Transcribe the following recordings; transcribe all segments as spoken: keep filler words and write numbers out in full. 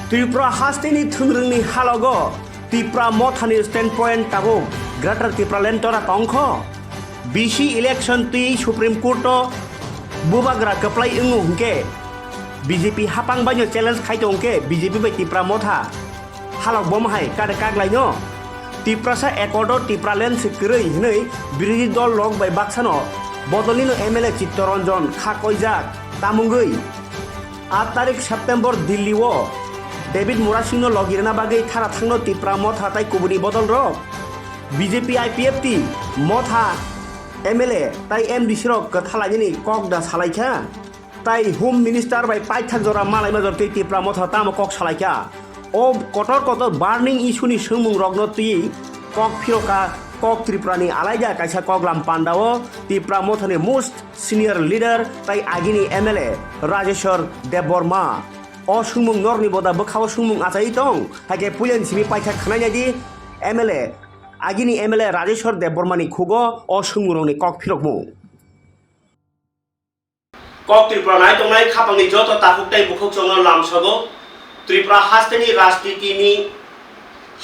Tripura hasteni thwngrwngni halogo Tipra mothani standpoint tabuk Greater Tipraland tora tongkho. B C election twi Supreme Court o bubagra kwplai wngo hwnkhe B J P hapang baino challenge khai tongkhe B J P bai Tipra motha halok bomo hai kare kaklaino. Tiprasa accord o Tipraland se kwrwi hwnwi birodhi dol rok bai baksano bodolnino M L A Chittoranjan kha koijak tamungwi. Aat tarik September Delhi o David Murasing no logi rwna bagwi thara thangno Tipra motha tai kubuni bodol rok B J P I P F T motha M L A tai M D C rok kwtha lainani kok da salaikha. Tai Home Minister bai paithak jora malaima jor twi Tipra motha tamo kok salaikha. O kotor kotor burning issue ni swngmung rokno twi kok phiroka kok Tripura ni alaida kaisa koklam panda o Tipra mothani most senior leader tai agini M L A Rajeshwar Debbarma. O swngmung norni boda bwkha o swngmung achai tong, haikhe puilani simi paithak khwnai nai di M L A, agini M L A Rajeshwar Debbarma ni khugo o swngmung rokni kok phirokmung. Kok Tripura nai tongnai khapangni joto takhuk tai bukhuk chongno lamsogo. Tripura hasteni rajnitini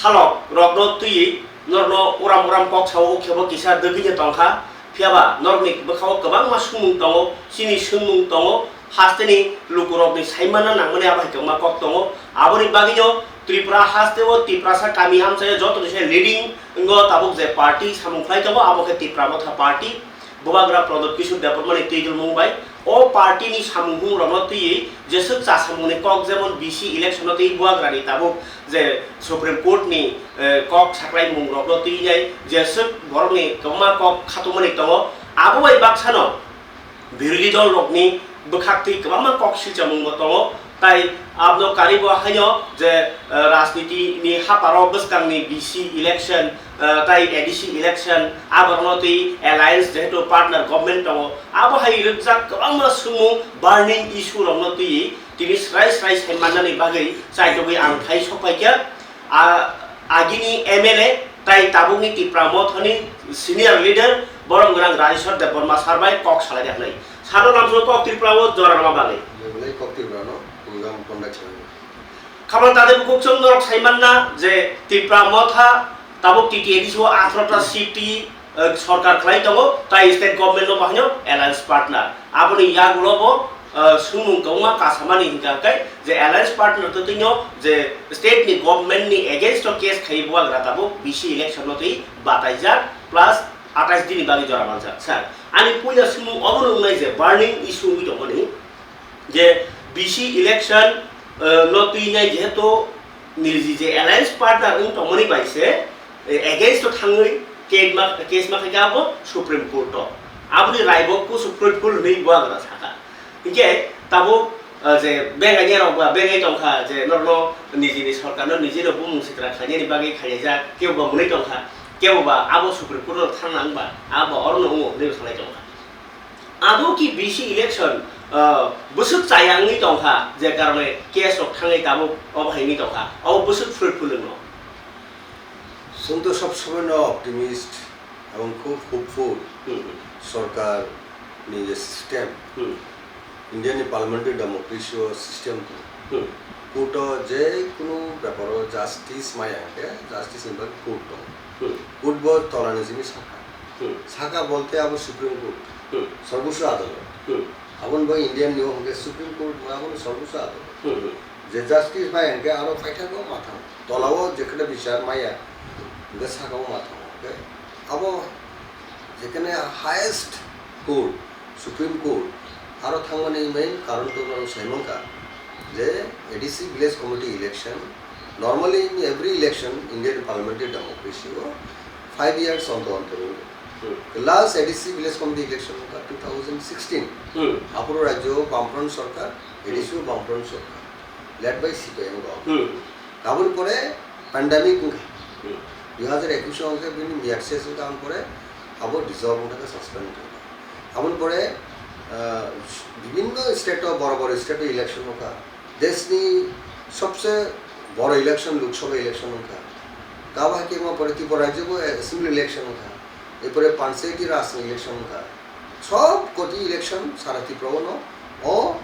halok rokno twiwi norno uram uram kok sao, o khebo kisa dwgwino tongkha. Phiyaba norokni bwkhao kwbangma swngmung tongo, chini swngmung tongo, hasteni lukurokni saimanna nangmani abo hai kwbangma kok tongo. Aboni bagwino Tripura hasteo Tiprasa kami amchaio jotoni se leading wngo tabuk je party samung khlai tongo, abo khe Tipra Motha Party. Bubagra Pradyot Kishore Debbarmani twidulmung bai o party ni samung humung rokno twiwi jeswk cha samungni kok, jemon B C election no twi bubagrani tabuk je Supreme Court ni, eh, kok saklai mung rokno twi nai jeswk borokni kwbangma kok khatungmani tongo, abo bai baksano birodhi dol rokni bwkhak twi kwbangma kok silchamung bo tongo. Tai abno karibo haino je, eh, rajniti ni haparo bwskangni B C election, eh, tai A D C election, aborokno twi alliance jehetu partner government tongo, abo hai rwkjak kwbangma swngmung burning issue rokno twi tini srai srai sai mannani bagwi chaitogwi ang thai sok phaikha. A, agini M L A tai tabukni Tipra Mothani senior leader borom gwnang Rajeshwar Debbarma sir bai kok salai jaknai. Sado lamsao kok Tripura o jora rwma bagwi. Belai kok Tripura no program conduct khlai. Khamang tade bukhuk chwng norok sai manna je Tipra Motha tabuk T T A D C o atharo ta seat, eh, sorkar khlai tongo, tai state government no bahai no alliance partner. Aboni yagulo bo, eh, swngmung kwbangma kasamani hinkha khe je alliance partner twtwino je state ni government ni against o case khai bubagra tabuk B C election no twi bataijak plus atais dini bagwi jora manjak. Sir, ani puila swngmung obono wngnai je burning issue wngwi tongmani je B C election, eh, no twi nai jehetu niji je alliance partner wng tongmani bai se, eh, against o thangwi case ma, case ma khaikha abo Supreme Court o. Aboni rai bo kusu fruitful hwnwi bubagra sakha. Hinkhe tabuk, eh, je bengai ni rok ba bengai tongkha je norno nijini sorkar no nijino bumung sikra khlainani bagwi khaijak, kebo ba mwnwi tongkha, kebo ba abo Supreme Court o thang nang ba abo orono wngo hwnwi bo sanai tongkha. Ado ki B C election, ah, bwswk chaya wngwi tongkha, je karone case rok thangwi tabuk obo hai wngwi tongkha, abo bwswk fruitful wngno? Chwng to sob somoi no optimist ebong khub hopeful. Hmm, hmm. Sorkar ni je system, Hmm. India ni parliamentary democracy o system tongo. Hmm. Court o je kunu bepar o justice maya hwnkhe justice ni bagwi court tongo. Hmm. Court bo tola ni simi sakha. Hmm. Saka bolte abo Supreme Court, Hmm. Sarbocho Adalot. Hmm. Aboni bagwi Indian niyom hwnkhe Supreme Court, aboni Sarbocho Adalot. Hmm, hmm. Je justice bai hwnkhe aro paithago mathang. Tolao jekheno bichar maya, hwnkhe sakao mathang. Hwnkhe abo jekheno highest court, Supreme Court, aro thangmani main karon to norok sai mankha je A D C village committee election, normally in every election, Indian parliamentary democracy o five years ontor ontor wngo. Hmm. Last A D C village committee election wngkha two thousand sixteen. Hmm. Aphuru rajyo Bamfront sorkar, A D C o Hmm. Bamfront sorkar, led by C P I M government. Hmm. Aboni pore pandemic wngkha. Hmm. Dui hazar ekush o wngkha bini miyad ses wngkha, aboni pore abo dissolve wngkha, suspend wngkha. Aboni pore, ah, bibinno state o, boro boro state o election wngkha. Deshni sobse boro election Lok Sabha election wngkha. Abo hai khe wngma pore Tripura rajyo bo assembly election wngkha. Erpore panchayati raj ni election wngkha. Sob koti election sara Tripura o no o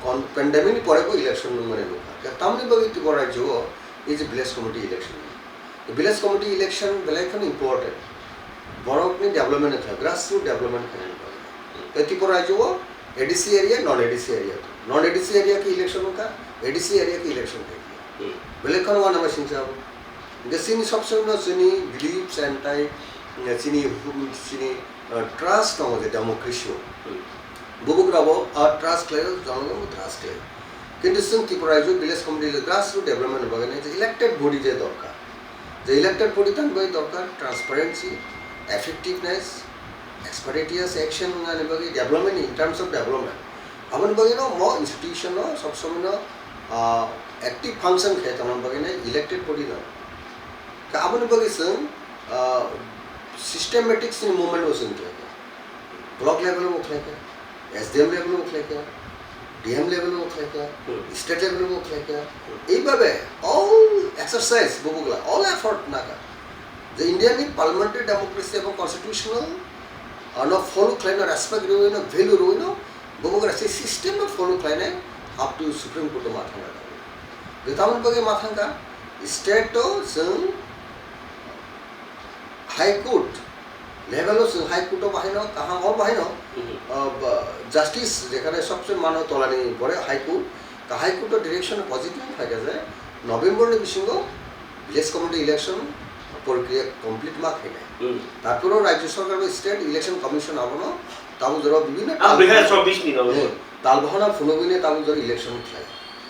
kon-, Pandemic ni pore bo election nung mani nung kha. Tamni bagwi Tripura rajyo o ei je village committee election. Village committee election belai kheno important. Borok ni development ni kha, grassroots development khaina ni bagwi. Tei Tripura rajyo o A D C area, non A D C area. Non A D C area ki election nung kha, A D C area ki election khai kha. Hmm. Belai kheno wana ma singsa bo. Hingke chini sob somoi no chini beliefs and tai, eh, chini hukum, chini, eh, trust tongo je democracy o. Hmm. Bubugra bo, ah, trust khlai, jonogon trust khlai. Kintu chwng Tripura rajyo village committee le grassroots development ni bagwi nai je elected body je dorkar. Je elected body tang bai dorkar transparency, effectiveness, expeditious action wngna ni bagwi development in terms of development. Aboni bagwi no mo institution no sob somoi no, ah, active function khe tongna bagwi nai elected body no. Ka aboni bagwi chwng, ah, systematic chini movement bo chwng khlai kha. Block level o khlai kha, S D M level o khlai kha, D M level o khlai kha, Hmm. state level o khlai kha. Eibabe all exercise bubugla, all effort naka. Je India ni parliamentary democracy ebong constitutional, ah, no follow khlaino, respect rwino, value rwino, bubugra se system no follow khlainai up to Supreme Court o ma thangna. Gwi tamoni bagwi ma thangkha, state o chwng High Court level o chwng High Court o bahaino kaham o bahaino, Mhm. uh, ba-, justice jekhane sobse mano tolani pore High Court, ka High Court o direction positive phaikha je November ni bisingo village committee election prokriya complete ma khainai. Hmm. Tarpore o Rajya Sarkar bai state election commission abono tabuk jora bibhinno Ah, tal-, bihar chobbish ni no. Hmm. Tal bahana phunugwini tabuk jora election khlai.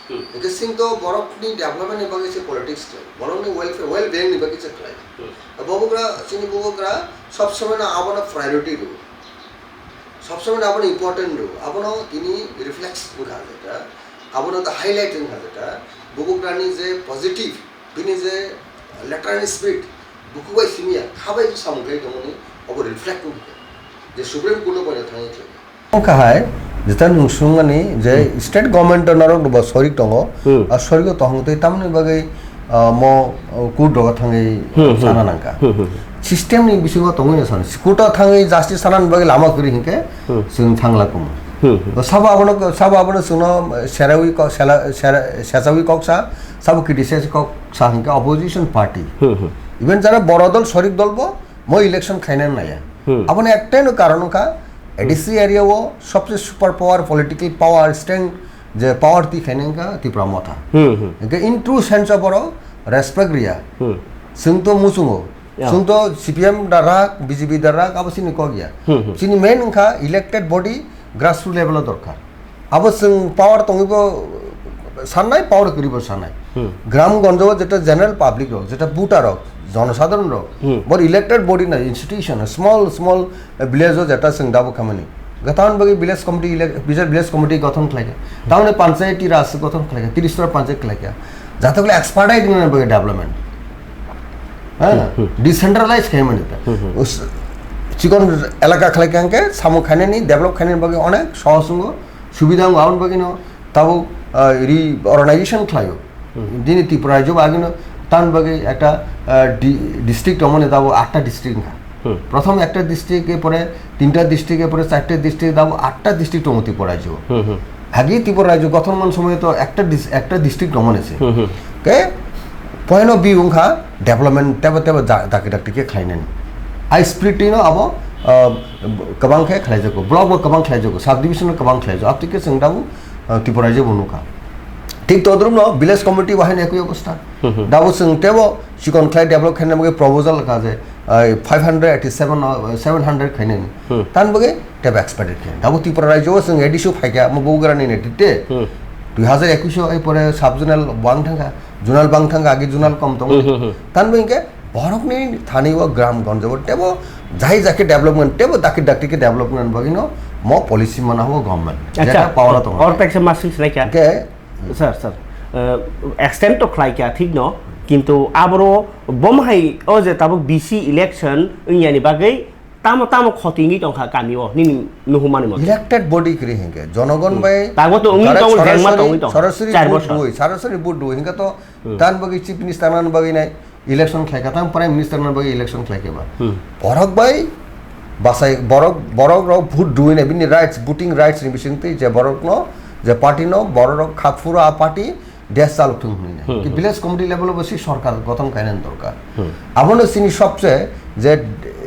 Hmm. Hingke chwng to borokni development ni bagwi se politics khlai. Borokni welfare, well being ni bagwi se khlai. Hmm. Bubagra, chini bubagra sob somoi no abono priority rw. Sob somoi no abono important rw. Abono tini reflex wngkha jeta. Abono to highlight wngkha jeta. Bubagrani je positive, bini je lateral spirit, buku bai simi ya, kha bai samung khlai tongmani, obo reflect wngkha. Je Supreme Court o boino thangwi khlai. Wngkha hai, jeta nwng swngmani je Hmm. state government o norok bo sorik tongo, Hmm. a sorik o tongthai tamni bagwi, ah, mo, ah, court rogo thangwi Hmm, hmm. sana nangkha. Hmm, hmm. System ni bisingo tongwi no sana. Court o thangwi justice sana bagwi lama kwrwi hinkhe Hmm. chwng thangla kumo. Hmm, hmm. Sabo abono, sabo abono chwngno serawi kok, sela-, sera-, sechawi kok sa, sabo criticize kok sa hinkhe opposition party. Hmm, hmm. Even jara boro dol, sorik dol bo mo election khaina naya. Hmm. Abono ektai no karon wngkha, A D C Hmm. area o sobse super power, political power, strength, je power twi khaina wngkha Tipra Motha. Hmm, hmm. Hingke in true sense of oro respect riya. Hmm. Chwng to muchungo. Yeah. Chwng to C P M da rak, B J P da rak, abo chini kok ya. Hmm, hmm. Chini main wngkha elected body, grassroots level o dorkar. Abo chwng power tongwibo sannai, power kwrwibo sannai. Hmm. Gram gonjo o jeta general public rok, jeta voter rok, jonosadharon rok, Hmm. bor elected body na institution, small, small village o jeta chwng dabo khamani. Gathang bagwi village committee elec-, village committee gothon khlaikha. Tamoni panchayati raj gothon khlaikha, tris tora panchayat khlaikha. Jatokle expedite wngna bagwi development. Ha? Hmm, hmm. Decentralize khaimani ta. Hmm, hmm. Us-, chikon elaka khlaikha hwnkhe samung khainani, develop khainani bagwi onek sohos wngo, subida wngo, aboni bagwino tabuk, ah, reorganization khlaio. Hmm. Dini Tripura rajyo bagwino tamoni bagwi ekta, ah, di-, district tongmani tabuk atta district wngkha. Hmm. Prothom ekta district, erpore tinta district, erpore charta district, tabuk atta district tongo Tripura rajyo. Hmm, hmm. Agi Tripura rajyo gothon man somoy to ekta dis-, ekta district tongmani se. Hmm, hmm. Ke poino bi wngkha development tebo tebo ja-, dakti dakti khe khlainani. Ai spirit no abo, ah, kwbang khe khlaijago, block bo kwbang khlaijago, subdivision no kwbang khlaijago, abtwi khe chwng tabuk, ah, Tripura rajyo bo nukha. Thik todrumno village committee bo haino ekui obostha. Hmm, hmm. Tabuk chwng tebo chikon khlai develop khaina bagwi proposal kha je, ah, five hundred eighty-seven, ah, seven hundred khainani. Hmm. Tan bagwi tebo expedite khe. Tabuk Tripura rajyo o chwng A D C o phaikha, mo bugrani netrite. Hmm. Dui hazar ekush o, erpore sub zonal bang thangkha, zonal bang thangkha, agi zonal kom tongo. Hmm, hmm, hmm. Tan bagwi khe borokni thani o gram gonjo o tebo jai jai khe development, tebo dakti dakti khe development bagwino mo policy mana o government. Acha, jeta power o tongo. Or teksa masing sinai kha. Hingke Sir, sir, uh, extend to khlai kha, thik no, kintu aboro bom hai o je tabuk V C election wngya ni bagwi tamo tamo khoti wngwi tongkha kami o, nini nuhumani mote. Elected body kwrwi hinkhe, jonogon Hmm. bai Tago to wngwi direct tongo, jengma sorasori, tongwi tongo. Sorasori Char vote bosor. Dui, sorasori vote dui, hinkhe to Hmm. tan bagwi chief minister nani bagwi nai. Election khlai kha, tang Prime Minister no bagwi election khlai kha ba. Hmm. Borok bai bachai, borok, borok rok vote rwui nai, bini rights, voting rights ni bising twi je borok no Je party no borok rok kha phuru a party desh chalok thung hwnwi nai. Hmm, Ki hmm. Village committee level o bo si sorkar gothon khainani dorkar. Hmm. Abono chini sobse je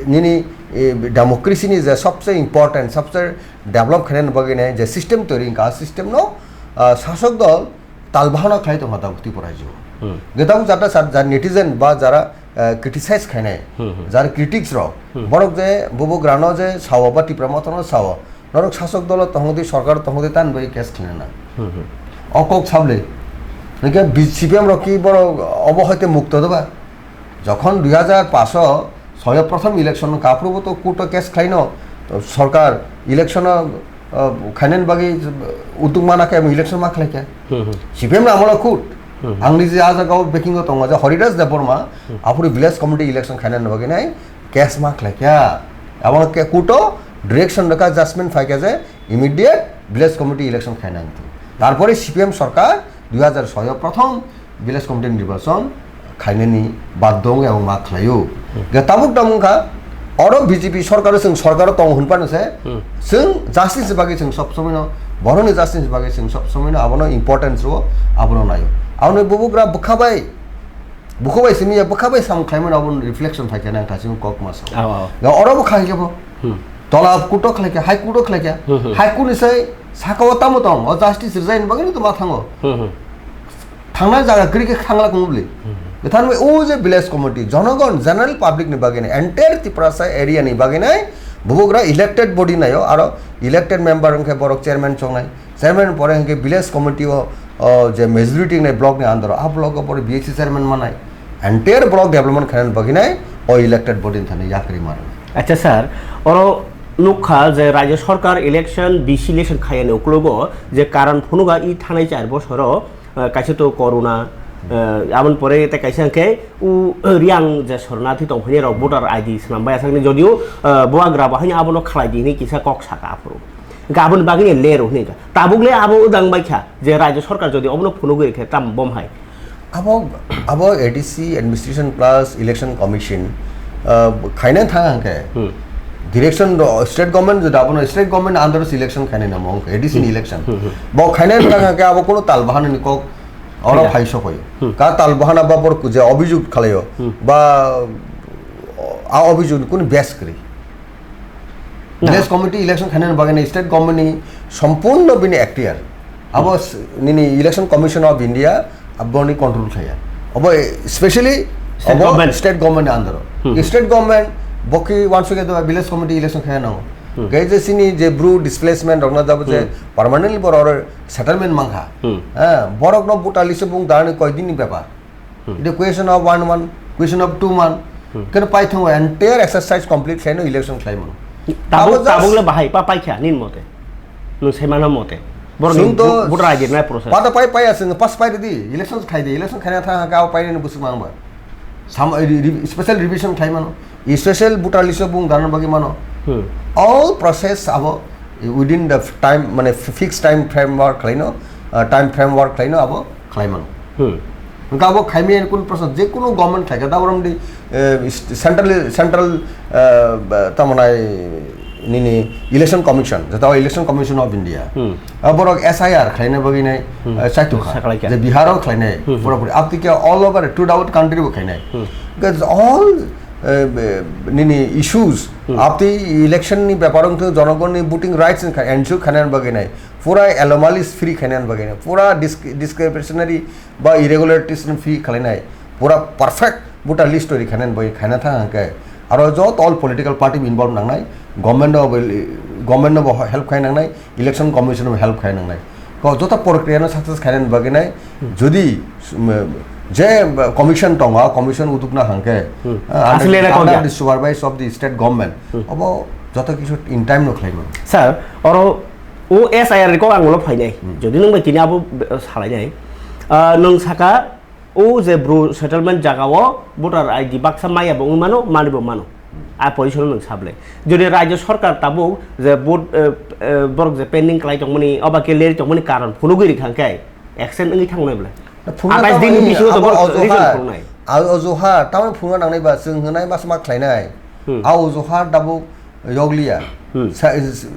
nini, eh, democracy ni je sobse important, sobse develop khainani bagwi nai je system toiri wngkha, a system no, ah, sasok dol tal bahana khlai tongkha tabuk Tripura rajyo. Hmm. Ge tabuk jata sat-, jar netizen ba jara, eh, criticize khainai, Hmm, hmm. jar critics rok, Hmm. borok je bubugrano je sao ba Tipra Motha no sao, norok sasok dolo tongdi, sorkar tongdi, tan bai case khlina na. Hmm, hmm. O kok sable. Nike B-, C P M rok ki borok obo hoite mukto doba? Jokhon dui hajar paanch o soyo prothom election no kaphuru bo to court o case khlaino, sorkar election o, uh, khainani bagwi utuk mana khe election ma khlai khe. Hmm, hmm. C P M ni amolo court. Hmm. Ang nije a jagao backing o tongo je Haridas Debbarma, Hmm. aphuru village committee election khainani bagwi nai case ma khlai khe. Abono ke court o direction rwkha, judgment phai khe je immediate village committee election khainani. Tarpore C P M sorkar dui hajar soyo prothom village committee nirbachon khainani baddo wngwi abo ma khlaio. Hmm. Ge tabuk tamo wngkha, oro B J P sorkaro chwng sorkaro tongo hwnphano se, Hmm. chwng justice bagwi chwng sob somoino, borokni justice bagwi chwng sob somoino abono importance rwo, abono naio. Aboni bubugra bwkha bai, bwkha bai simi ya, bwkha bai sam khlaimano abono reflection phai khe nang thasing kok ma sao. Ao, ao. Ga oro bwkha hwnkhe bo. Hmm. Tola kutok khlai khe, hai kutok khlai khe, Hmm, hmm. hai kuni sai saka o tamo tong, o justice resign bagwi to ma thango. Hmm, hmm. Thangnai jaga kwrwi khe khanglak wng bwlwi. Hmm. Thanwi o je village committee, jonogon, general public ni bagwi nai, entire Tiprasa area ni bagwi nai, bubugra elected body naio, aro elected member wngkhe borok chairman chongnai, chairman pore hwnkhe village committee o, o je majority wngnai block ni under o, a block o pore B H C chairman manai, entire block development khainani bagwi nai, o elected body ni thani yakri mano. Acha sir, oro nukha je rajya sarkar election, B C election khayani uklogo je karon phunuga i thanai char bosoro, eh, kaisa to corona, eh, aboni pore tei kaisa hwnkhe u, eh, Riang je sornathi tongphani rok voter I D swnam bai asakni jodio, eh, buagra bo haino abono khlai di hinwi kisa kok saka aphuru. Hwnkhe aboni bagwino ler hwnwi kha. Tabuk le abo udang bai kha je rajya sarkar jodi obono phunugwi rikhe tam bom hai. Abo, abo A D C administration plus election commission, ah, khaina thang hangke. Hmm. Direction do state government jodi abono state government under election khaina namo hangke A D C ni Hmm. election. Hmm, hmm. Bo khaina thang hangke abo kono tal bahana ni kok oro Phaiya. phai sokoyo. Hmm. Ka tal bahana ba bor je obhijog khalayo Hmm. ba a obhijog ni kono base kwrwi. Na. Village committee election khainani bagwi state government ni sompurno bini ekhtiar. Abo Hmm. s-, nini Election Commission of India aboni control khaya. Abo specially State abo government. state government ni under o. Hmm. State government bo khe wansukya doba village committee election khaya nango. Hmm. Gai je sini je bru displacement rokna jabo je Hmm. permanently boro oro settlement mangkha. Hmm. Eh, borok no voter list o bung dani koi din ni bepar. Hmm. It is question of one month, question of two month. Hmm. Keno paithung entire exercise complete khlaino election khlaimano. Tabuk, Abo just tabuk le bahai pa paikha nin mote. Nung saimano mote. Borok Chwng ni to voter I D nai process. Pata pai pai aswng pas pai di election khai di election khaina tha ka pai ni busuk mang ba. Sam, eh, re-, re-, special revision khlaimano. Special voter list o bung dana bagwi mano. Hmm. All process abo within the time, mane fixed time framework khlaino, uh, time framework khlaino abo khlaimano. Hmm. Hwnkhe abo khaimani kunu prosa, je kunu government khlaikha, da borom di, eh, central, central, eh, ba-, tamo nai nini Election Commission, jeta Election Commission of India. Hmm. Ah, borok S I R khlaina bagwi nai, Hmm. eh, chaitokha. Saklaikha. Je Bihar o khlainai, Hmm. pura puri. Aptike all over throughout country bo khlainai. Hmm. Because all, eh, be-, nini issues, Hmm. apti election ni bepar wngthok, jonogonni voting rights wngkha, ensure khlaina bagwi nai. Pura anomalies free khlaina bagwi nai. Pura disc-, discretionary ba irregularities no free khlainai, pura perfect voter list twi khainani bagwi khaina thang hwnkhe, aro joto all political party involve nangnai, government no bo, government no bo help khai nangnai, election commission no bo help khai nangnai. Ko joto prokriya no success khainani bagwi nai, Hmm. jodi, um, je commission tongo, a commission uduk na hwnkhe, Hmm. uh, under, Asli ele under kok ya? the supervise of the state government, Hmm. abo joto kisu in time no khlaimano. Sir, oro o S I R ni kok ang ulo phainai. Hmm. Jodi nwng bai tini abo, uh, salainai, uh, nwng saka, O je bru settlement jaga o voter I D baksa maya bo wngmano, mani bo mano. A position nwng sablai. Jodi rajya sarkar tabuk je vote, eh, eh, borok je pending khlai tongmani, oba khe leri tongmani karon phunugwi rikha khe action wngwi thangnai bwlai. Phunukna atais din tangmani, bisingo to abo borok ojoha, reason phunuknai. A ojoha, tamoni phunukna nangnai ba, chwng hwnai ma sma khlainai. Hmm. A ojoha tabuk yokliya. Hmm. Sa-, is-,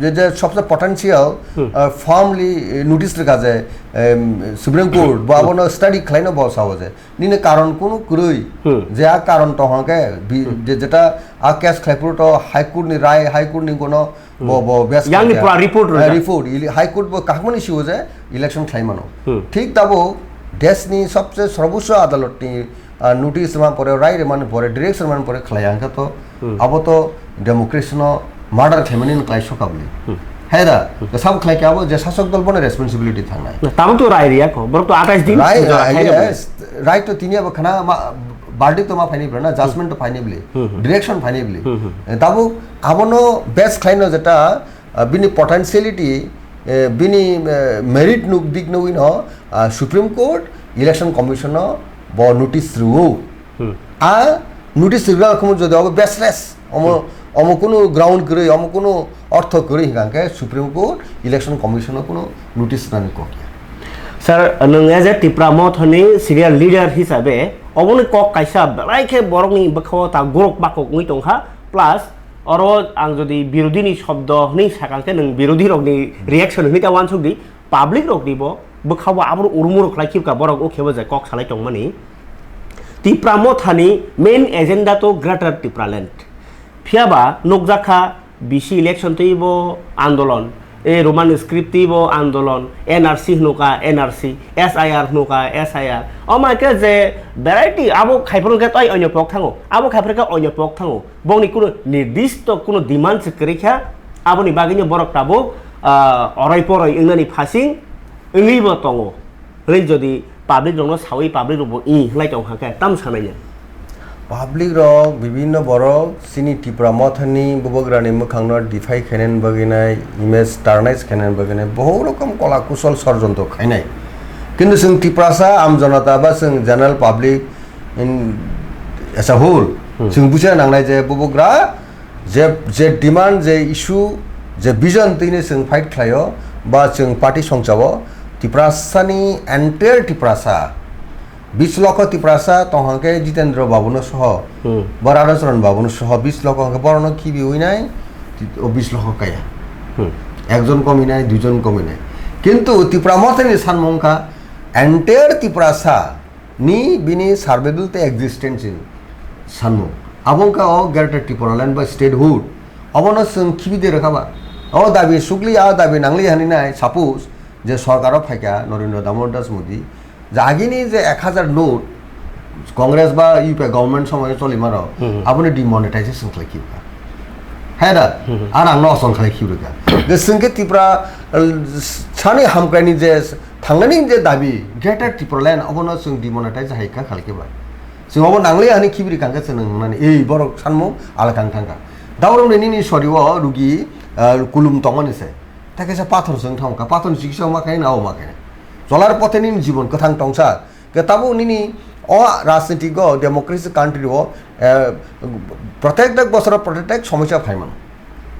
je, je sobse potential, Hmm. uh, firmly, eh, notice rwkha je, em, Supreme Court bo Hmm. abono study khlaino bo sao je. Nini karon kunu kwrwi, Hmm. je a karon tongkha khe bi-, Hmm. je, jeta a case khlai phuru to High Court ni rai, High Court ni kono bo, Hmm. bo bes Yang ni khlai pura kha. report Eh, rwjak. report, ili-, High Court bo kahmani siwo je election khlai mano. Hmm. Thik tabo desh ni sobse sarbocho adalot ni ah, notice rwmani pore, rai rwmani pore, direction rwmani pore khlai ya, hwnkhe to Hmm. abo to democracy no murder khlaimani no klai soka bwle. Hmm. Hai da, Hmm. to sabo khlai khe abo je sasok dol bono responsibility thangnai. Na, tamo to rai riya kho, borok to atais din Rai, jora rai, khaina yes, bwle. Rai to tini abo khana ma, verdict to ma phaini bwle na, judgment to phaini bwle, Hmm, hmm. direction phaini bwle. Hmm, hmm. Eh, tabo abono base khlaino jeta, ah, bini potentiality, eh, bini, eh, merit nuk dik nugwi no, ah, Supreme Court, Election Commission no bo notice rwo. Hmm. A notice rwgwlak khumu jodi obo baseless, omo, Hmm. omo kunu ground kwrwi, omo kunu ortho kwrwi hwnkha khe Supreme Court, Election Commission no kunu notice rwnani kok ya. Sir, nwng as a Tipra Mothani senior leader hisabe oboni kok kaisa belai khe borokni bwkhao ta guruk bakok wngwi tongkha, plus oro ang jodi birodhini shobdo hwnwi sakang khe nwng birodhirokni reaction hwnwi ta uansuk di, public rok ni bo bwkha bo aboro urumuru khlai khibka borok o khebo je kok salai tongmani. Tipra Mothani main agenda to Greater Tipraland. Phiya ba nukjakha B C election twi bo andolon, e Roman script twi bo andolon, N R C hnuka N R C, S I R hnuka S I R. O mai khe je variety abo khai phuru khe tei onyo pok thango, abo khai phuru khe onyo pok thango. Bongni kuno nirdisto kuno demand se kwrwi kha, aboni bagwino borok tabuk, ah, oroi poroi wngnani phasing wngwi bo tongo. Hwnwi jodi public rokno sawi public rokbo i hwnlai tong kha khe tam sanai ya. Public rok bibinno borok chini Tipra Mothani bubagrani mwkhangno defy khainani bagwinai, image tarnish khainani bagwinai bohuk rokom kola kusol sorjontro khainai. Kintu chwng Tiprasa am jonota ba chwng general public in as a whole, Hmm. chwng buja nangnai je bubagra je, je demand, je issue, je vision twino chwng fight khlaio, ba chwng party songchao, Tiprasani entire Tiprasa, bis lokho Tiprasa tongkha khe Jitendra Babuno soho, Hmm. ba Radhacharan Babuno soho bis lokho hwnkhe borokno khibiwi nai, o bis lokho kaya. Hmm. Ekjon komi nai, duijon komi nai. Kintu Tipra Mothani sanmung kha entire Tiprasa ni bini survival tei existence ni sanmung. Abo wngkha o Greater Tipraland ba statehood. Obono chwng khibi de rwkha ba. O dabi sukli, a dabi nangli hani nai, suppose je sorkar o phaikha Narendra Damodar Das Modi, je agini je ek hazar note Congress ba U P A government somoy choli maro, Hmm. aboni demonetization khlai khibkha. Hai da? Hmm. Ar ang no osol khlai khibrwkha. Je chwng khe Tipra, uh, sani hamkraini je thangnani je dabi, Greater Tipraland, obono chwng demonetize hai kha khalke ba. Chwng obo nangli ani khibri kangkhe chwng nang nani, ei borok sanmung ala kang thangkha. Daurok ni nini sori o rugi, ah, kulum tongmani se. Ta kaisa pathor chwng thangkha, pathor ni chikisa ma khaina, o ma khaina. Cholar pothe nini jibon kwthang tongsa. Ke tabuk nini o rajnitik o democracy country o, eh, protek dek bosoro protek dek somosya phaimano.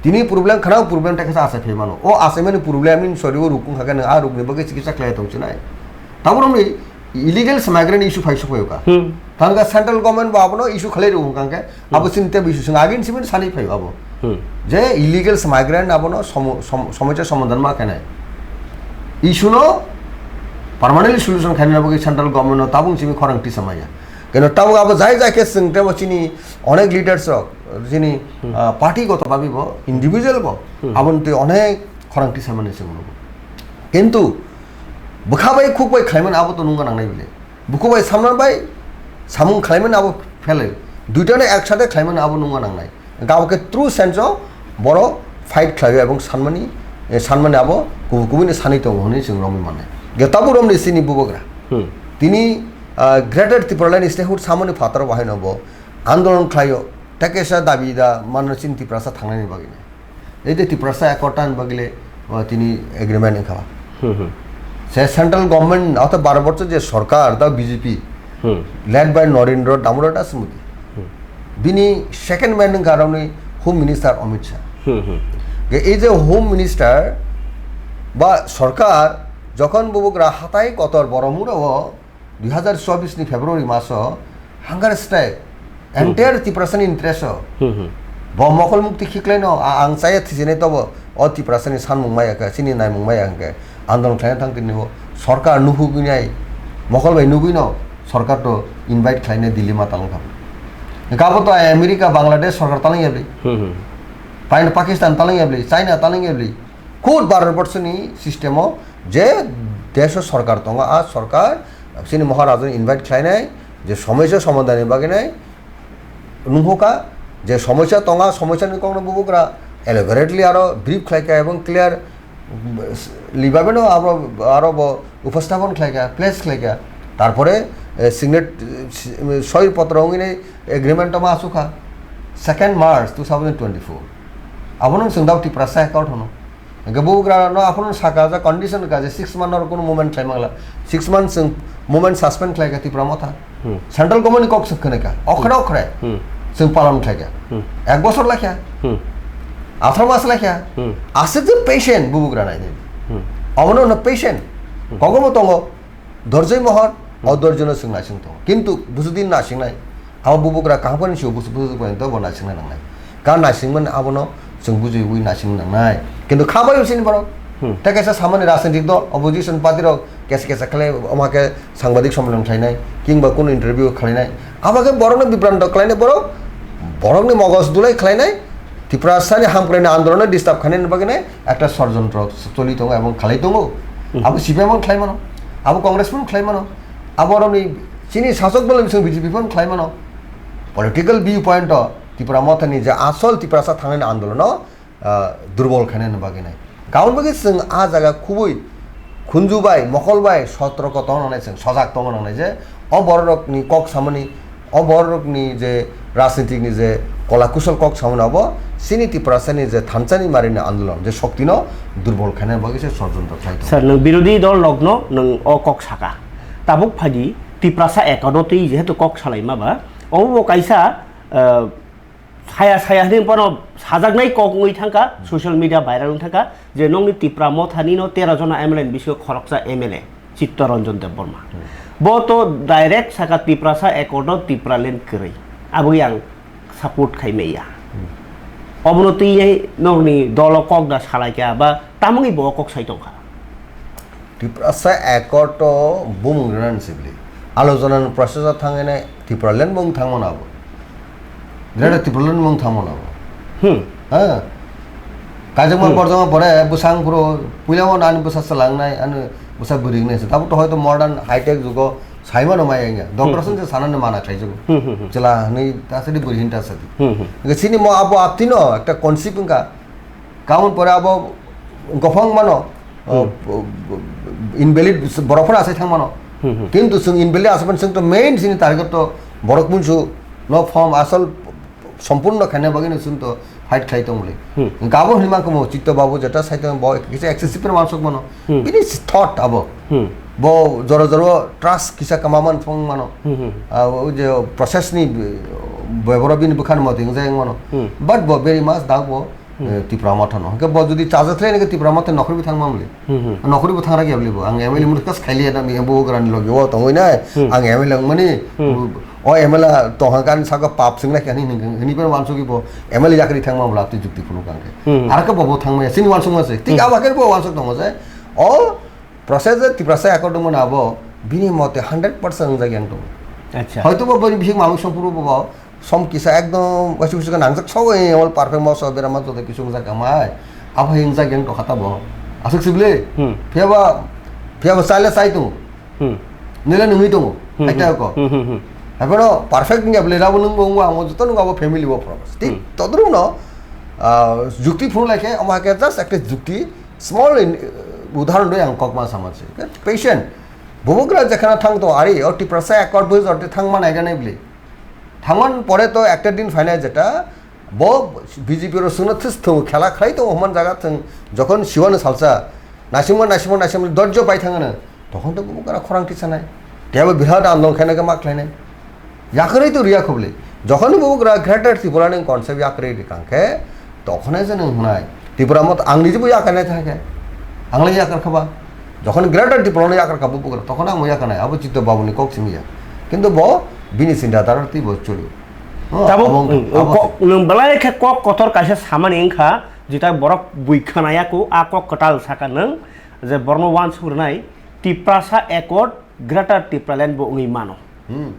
Tini problem khana problem ta kisa asai phai mano. O asaimani problem ni sori o rukung kha khe nwng a rukni bagwi chikisa khlai tong chinai. Tabuk romni illegal migrant issue phai suk phaio ka. Hmm. Thangka central government bo abono issue khlai rukung kha khe abo Hmm. chini tebo issue sing agin simin sani phaio abo. Hmm. Je illegal migrant abono somo-, som-, somosya somadhan ma khenai. Issue no permanently solution khaina bagwi central government no tabuk simi khorang tisa maya. Keno tabuk abo jai jai khe chwng tebo chini onek leaders rok, chini, Hmm. ah, party goto babi bo, individual bo, Hmm. aboni twi onek khorang tisa mani chwng nugo. Kintu bwkha bai khuk bai khlaimani abo to nungna nangnai bile. Bukhuk bai samna bai samung khlaimani abo phelai. Duitano ek sate khlaimani abo nungna nangnai. Hwnkhe abo khe true sense o borok fight khlaio ebong sanmani, eh, sanmani abo kubui kubui ni sanwi tongo hwnwi chwng romwi mannai. Hwnkhe tabuk romni chini bubagra. Hmm. Tini, ah, Greater Tipraland Statehood samani phataro bo haino bo andolon khlaio, tei kaisa dabi da mano chini Tiprasa thangnani bagwi. Ei je Tiprasa Accord ni bagwi le, o, tini agreement wngkha. Hmm, hmm. Se central government, ortho baro borso je sorkar, da B J P, Hmm. led by Narendra Damodar Das Modi. Hmm. Bini second man wngkha aroni Home Minister Amit Shah. Hmm, hmm. Ge ei je Home Minister ba sorkar jokhon bubagra hatai kotor Boromura o dui hazar chobbish ni February maso hunger strike, Hmm. entire Tiprasani interest o Hmm, hmm. Bo mokol mukti khiklaino, a-, ang chaya thisinai tobo, o Tiprasani sanmung maya khe, chini naimung maya hwnkhe, andolon khlaina thang tini bo, sorkar nuhugwi nai, mokol bai nugwino, sorkar to invite khlainai Delhi ma talwng kha. Hwnkhe abo to America, Bangladesh sorkar talwng ya bwlwi, Hmm, hmm. Pain-, Pakistan talwng ya bwlwi, China talwng ya bwlwi, khud Bharat borsoni system o je desh o sorkar tongo, a sorkar chini Maharajani invite khlainai, je somosya somadhan ni bagwi nai, nungkha je somosya tongo, somosya ni kokno bubugra elaborately aro brief khlaikha ebong clear, mm, libabe no aro, aro bo uphastapon khlaikha, place khlaikha. Tarpore, eh, signet-, eh, si-, eh, soi potro wngwi nai agreement toma asukha second March two thousand twenty-four. Abono chwng dao Tiprasa accord hono. Hingke bubugra no aphano saka ja condition ka je six month or kono movement khlai mangla. Six month chwng movement suspend khlai ka Tipra Motha. Hmm. Central government ni kok swk khwna ka. Okhre Hmm. okhre. Hmm. Chwng palan khlai ka. Hmm. Ek bosor lai kha. Hmm. Atharo mas lai kha. Hmm. Aswk je patient bubugra nai ni. Hmm. Obono no patient. Hmm. Kogomo tongo. Dorjoi mohor, Hmm. o dorjono chwng naising tongo. Kintu busudin naisingnai, abo bubugra kaham khe sio busu-, busu-, busu-, bo naisingnai nangnai. Ka naisingmani abono chwng bujiwi naising nangnai. Kintu kha bai sini borok. Hmm. Tei kaisa samani rajnitik dol, opposition party rok kesa kesa khlai, omo khe sangbadik sommelan khlainai, kingba kunu interview khlainai. Abo khe borokno bibranto khlainai borok, borokni mogos dulai khlainai, Tiprasani hamkraini andolonno disturb khainani bagwi nai, ekta sorjontro choli tongo ebong khalai tongo. Hmm. Abo C P M bo khlai mano, abo Congress bo khlai mano, abo oroni chini sasok dol bising B J P bo khlai mano. Political view point o Tipra Mothani je asol Tiprasa thangnani andolono, ah, durbol khainani bagwi nai. Kaun bagwi chwng a jaga khubui khunju bai, mokol bai sotroko tongna nangnai chwng, sojak tongna nangnai je o bororokni kok samani O bororokni je rajnitikni je kola kusol kok samani abo chini Tiprasani je thansani marini andolon je shoktino durbol khaina bagwi se sodrontro khlai tongo. Sir, nwng birodhi dol rokno nwng o kok saka. Tabuk phaidi Tiprasa accord-o twi jehetu kok salaima ba, obo bo kaisa, eh, saya saya hwnwi bono sajaknai kok wngwi thangkha, social media viral wngwi thangkha, je nokni Tipra Mothani no tero jona M L A ni bisingo khoroksa M L A, Chitta Ranjan Debbarma. Hmm. Bo to direct saka Tiprasa accord no Tipraland kwrwi. Aboni ang support khai maya. Hmm. Obono twi nokni dolo kok da salai kha ba tamungni bo kok sai tongkha. Tiprasa accord to bumung rwna sibli. Alochona ni process o thangwi nai Tipraland bung thangmano abo. Greater Tipraland bung thangmano abo. Hmm. Ha. Kaijakma Hmm. borjakma pore bwsang phuru puila o ani bwsa chwla wngnai, ani bwsa bwrwi wngnai se. Tabuk to hoito modern high tech jugo saimano maya wngya. Doctor Hmm. song se sanani mana khlaijago. Hmm, hmm, hmm. Chwla hwnwi ta sadi bwrwi hwnwi ta sadi. Hmm, hmm. Hingke chini mo abo aptino ekta concept wngkha. Kaun pore abo gophang mano, Hmm. uh, invalid borok phano asai thang mano. Hmm, hmm. Kintu chwng invalid asai phano chwng to main chini target to borok munsu no form asol sompurno khaina bagwi no chwng to fight khlai tong muli. Hmm. Gabo hwnwi mankha mo Chitto Babu jeta sai tong bo kisa excessive phano wansuk mano. Hmm. Bini thought abo. Hmm. Bo jora jora trust kisa kama man phang mano. Hmm, hmm. Ah, o je process ni, eh, beboro bini bwkhan mo ting jeng mano. Hmm. But bo very much dak bo Hmm. Eh, Tipra Motha no. Hwnkhe bo jodi chajakle nike Tipra Motha nokhorwi thangma mli. Hmm, hmm. Nokhorwi bo thangra khe bo. Ang M L A muni kas khaili na mi bo grani logi o tongwi nai. Hmm. Ang M L A mani Hmm. o M L A tongha kan saka pap singna khe ani hini hini pen wansugi bo M L A yakri thangma mla twi jukti phunu kangke. Hmm. Arakhe bo bo thangma ya sini wansuk ma se. Tik Hmm. aba khe bo wansuk tongo se. O process je Tiprasa accord mona abo bini mote hundred percent wngjak yang tongo. Acha. Hoyto bo bini bising mamuk songphuru bo som kisa ekdom waisa waisa nangjak sobo, eh, all perfect moso berama joto kisu wngjak amai. Abo hai wngjak yang tokha tabo. Aswk sibli? Hmm. Phiya ba, phiya ba chale chai tongo. Hmm. Nile nungwi tongo. Hmm, Haita hmm. ko. Hmm, hmm, hmm. Haibano perfect wngya bwle rabo nungbo wngbo amo joto nungbo abo family bo problem. Thik Hmm. todruk no, ah, jukti phunuk lai khe, omo hai khe just ekta jukti, small in, udahoron doi ang kokma sama se. Patient. Bubagra jekhana thang to ari, o Tiprasa accord bui jorti thang manai ganai bwle. Thangman pore to ekta din phainai jeta, bo B J P ro sungno this thung khela khlai to homan jaga thung jokhon siwano salsa, naisingma naisingma naisingma dorjo pai thangano, tokhon to bubagra khorang tisanai. Tebo birhat andolon khaina khe ma khlainai. Yakarwi to riya khobli. Jokhon bubagra Greater Tripura ni concept yakarwi rikang khe, Tokhonai se nwng hwnai, Tipra Motha ang niji bo yakarnai thang khe, ang le yakar kha ba. Jokhon Greater Tripura no yakar kha bo bugra, tokhon ang bo yakarnai, abo Chitto Babu ni kok simi ya. Kintu bo bini chinta dhara twi bo choli. Oh, Tabuk, abo wngkha, mm, abo kok, nwng belai khe kok kotor kaisa samani wngkha, jeta borok bui khwnaya ko, a kok kwtal saka nwng, je borokno uansuk rwnai, Tiprasa Accord, Greater Tipraland bo wngwi mano. Hmm.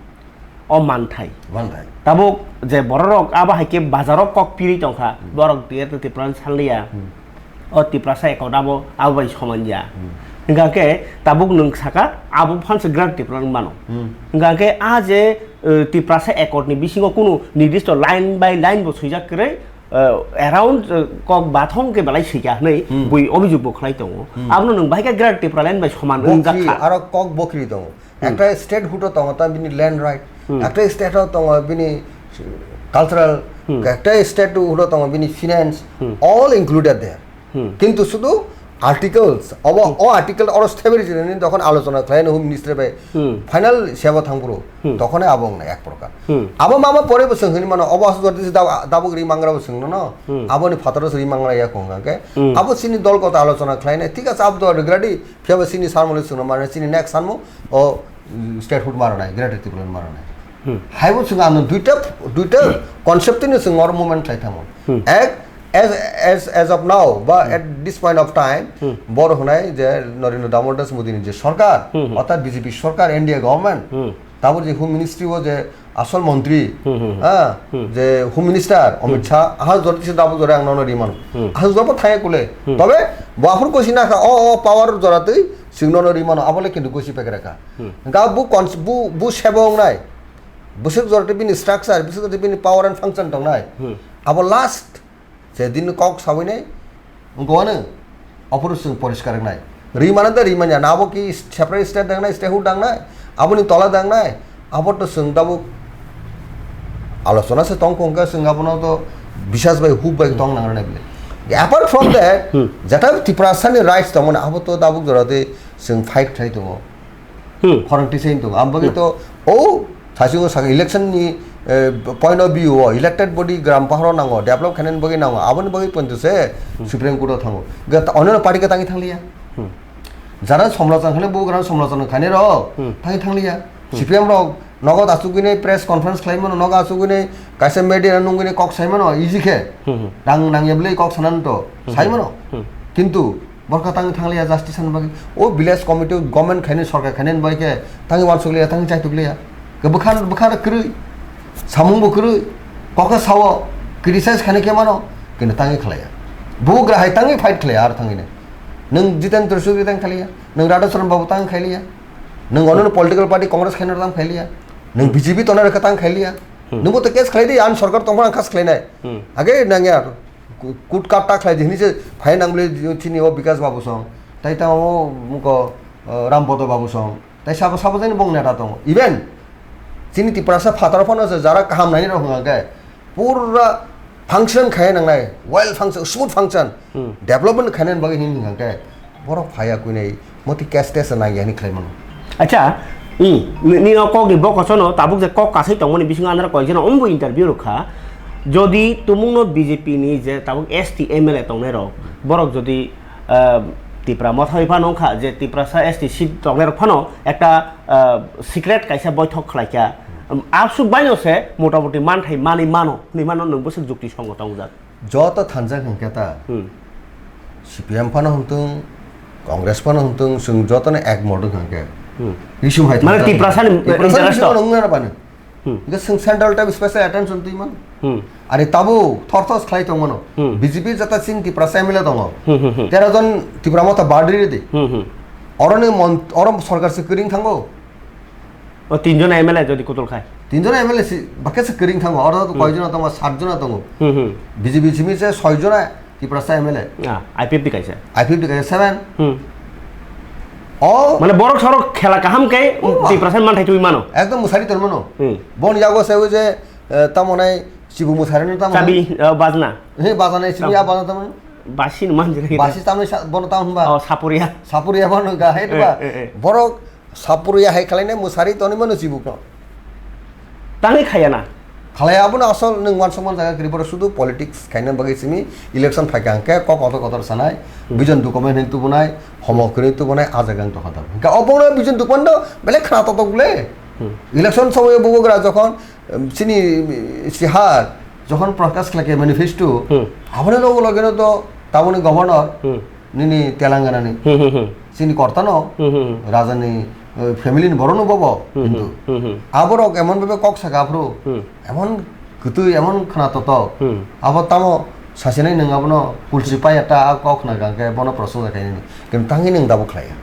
O manthai. Manthai. Tabuk je bororok abo hai khe bazaro kok piri tongkha, Hmm. borok Greater Tipraland sanliya. Hmm. O Tiprasa Accord abo, abo bai somanja. Hmm. Hingkha khe tabuk nwng saka abo phansa Greater Tipraland mano. Hmm. Hingkha khe a je, eh, Tiprasa Accord ni bisingo kunu nirdisto line by line bo swijak kwrwi, eh, around, eh, kok bathong khe belai sika hwnwi Hmm. bui obijok bo khlai tongo. Hmm. Abono nwng bahai khe Greater Tipraland bai soman Bokri, wngjakha. Aro kok bokri tongo. Hmm. Ekta state huto tongo ta bini land right. Hmm. Ekta state o tongo bini cultural. Hmm. Ekta state huto tongo bini finance. Hmm. All included there. Hmm. Kintu sudu articles, obo, Hmm. o article oro stability ni dokhon alochona khlai no Home Ministry bai Hmm. final sebo thangphuru, Hmm. dokhone abo wngna ek prokar. Hmm. Abo mama pore bo swng hini mano, obo asuk jodi se dab-, dabuk ri mangra bo swng no, Hmm. abo ni phataro se ri mangra ya kong khe. Hmm. Abo sini dol kota alochona khlai nai, thik ase, abo to regradi, phiya bo sini sarmoni swng no mano, sini next sarmo, o, mm, statehood maro nai, Greater Tipraland maro nai. Hmm. Haibo swng ano duita, duita concept ni swng oro movement khlai thamo. Hmm. Ek, as, as, as of now, ba Hmm. at this point of time, Hmm. boro hwnai je Narendra Damodar Das Modi ni je sarkar, Hmm, hmm. orthat B J P sarkar, N D A government, Hmm. tabor je Home Ministry o je asol montri, Hmm, hmm, hmm. ha, Hmm. je Home Minister Amit Hmm. Shah, aha jora tisa dabo jora ang nono rimano. Hmm. Aha jora bo thaya kule. Hmm. Tobe bo aphuru kosi nakha, o, o power jora twi swng nono rimano, abo le kintu kosi pekra kha. Hmm. Ga bu cons-, bu, bu sebo wngnai. Bwswk jora twi bini structure, bwswk jora twi bini power and function tongnai. Hmm. Abo last je din kok sawi nai, wngkha wano, aphuru chwng poriskar wngnai. Ri mano de ri manya, na abo ki separate state dangnai, statehood dangnai, aboni tola dangnai, abo to chwng tabuk alochona se tong kong khe, chwng abono to bisas bai, hub bai tong nang rwnai bile. Apart from that, Hmm. jeta Tiprasa ni rights tongmani, abo to tabuk jora de chwng fight khlai tongo. Hmm. Khorang tisai tongo. Ang bagwi Hmm. to, o, sasingo saka election ni, eh, point of view o, elected body gram paharo nango, develop khainani bagwi nango, aboni bagwi ponto se Hmm. Supreme Court o thango. Ga ta-, onno party khe tangwi thangliya. Hmm. Jara somlachang khane bo gram somlachang khainai rok Hmm. tangwi thangliya. Hmm. C P M rok nogo achugwini press conference khlai mano, nogo achugwini kaisa media nungwini kok sai mano, easy khe. Hmm, hmm. Rang nangya bwlwi kok sanani to, Hmm, sai hmm. mano. Hmm. Kintu Borok tangwi thangliya justice ni bagwi. O village committee government khainai, sorkar khainai ni bagwi khe tangwi uansukliya, tangwi chaitukliya. Khe bwkha, bwkha kwrwi. Samung bo kwrwi. Kokhe sao, criticize khainai khe mano, kintu tangwi khlaiya. Bugra hai tangwi fight khlaiya aro tangwi nai. Nwng Jitendra Suri tang khailiya, nwng Radha Charan Babu tang khailiya, nwng ono political party Congress khainai tang khailiya, nwng B J P tongnai rokhe tang khailiya. Hmm. Nwngbo to case khlai di, ani sorkar tongphano ang case khlainai. Hmm. Age nangya. Ku-, kut katta khlai di hinwi se phai nang bwle chini o Bikash Babu song, tai tamo muko, uh, Rampodo Babu song, tai sabo sabo jani bong neta tongo. Even chini Tiprasa phataro phano se jara kaham naini rok hwnga khe pura function khai nangnai, well function, smooth function, Hmm. development khainani bagwi hinwi hwnga khe borok phaiya kuinai. Moti case test nang ya hinwi khlai mano. Acha, i, ni, ni o kok ni bokosono tabuk je kok kasai tongmani bisingo andra koi jeno ombo interview rokha. Jodi tumungno B J P ni je tabuk S T M L A tongnai rok, borok jodi, ah, Tipra Motha bai phano wngkha je Tiprasa S T seat tongnai rok phano ekta, ah, secret kaisa boithok khlaikha. Absuk baino se motamoti manthai manwi mano, hinwi mano nwng bwswk jukti songo tongjak. Joto thanjak hwnkhe ta, Hmm. C P M phano hwntwng, Congress phano hwntwng, chwng jotono ek modok hwnkhe. Hmm. Isum hai Mane thangjak Tiprasani hwnkhe. Tiprasani interest bisingtwi to? Nung nana bani. Hmm. Hwnkhe chwng central tei special attention twi mano. Hmm. Ani tabuk thor thor khlai tong mano. Hmm. B J P jata chini Tiprasa M L A tongo. Hmm, hmm, hmm. Tero jon Tipra Motha bad riri di. Hmm, hmm. Oroni mon-, oro sorkar se kwrwng thango. O tinjon M L A jodi kutul khai. Tinjon M L A si, bakhe se kwrwng thango, oro Hmm. koijona tongo, satjona tongo. Hmm, hmm. B J P simi se soijona Tiprasa M L A. Ah, I P F T kaisa. I P F T kaisa seven. Hmm. O Mane borok sorok khela kaham khe Oh, ma. Tiprasa manthai twi mano. Ekdom mwsari tor mano. Hmm. Bon yago se o je, eh, tamo nai sibu mwsari no tamo. Chabi, oh, bajna. He bajna sibu Tamo. Ya bajna tamo. Basi no manjak. Basi tamo sa-, bono tamo hwnba. Oh, Sapuria. Sapuria bono ga he Eh, ba. Eh, eh. Borok Sapuria hai khlainai mwsari tonwi mano chibukno. Tangwi khaya na? Khlai abono asol nwng uansukmani jaga kwrwi, borok sudu politics khaina bagwi simi election phaikha hwnkhe kok kotor kotor sanai, Hmm. vision document hinwi tubunai, homo kwrwi tubunai, a jaga wng tongkha tabuk. Hwnkhe obono vision document no belai khna totok le. Hmm. Election somoyo bubagra jokhon Chini sihar jokhon prakash khlai khe manifesto, Hmm. Aboni loge loge no to taboni governor Hmm. nini Telangana ni Hmm, hmm, hmm. chini korta no Hmm, hmm, hmm. raja ni, eh, family ni borok no bobo Hmm, kintu hmm, hmm, hmm. Aborok emon bhabe kok saka aphuru Hmm. emon kwtwi emon khna toto Hmm. abo tamo sasinai nwng abono pulsi paiya ta a kok khna khe bono prosong khainani kintu tangwi nwng dabo khlaiya.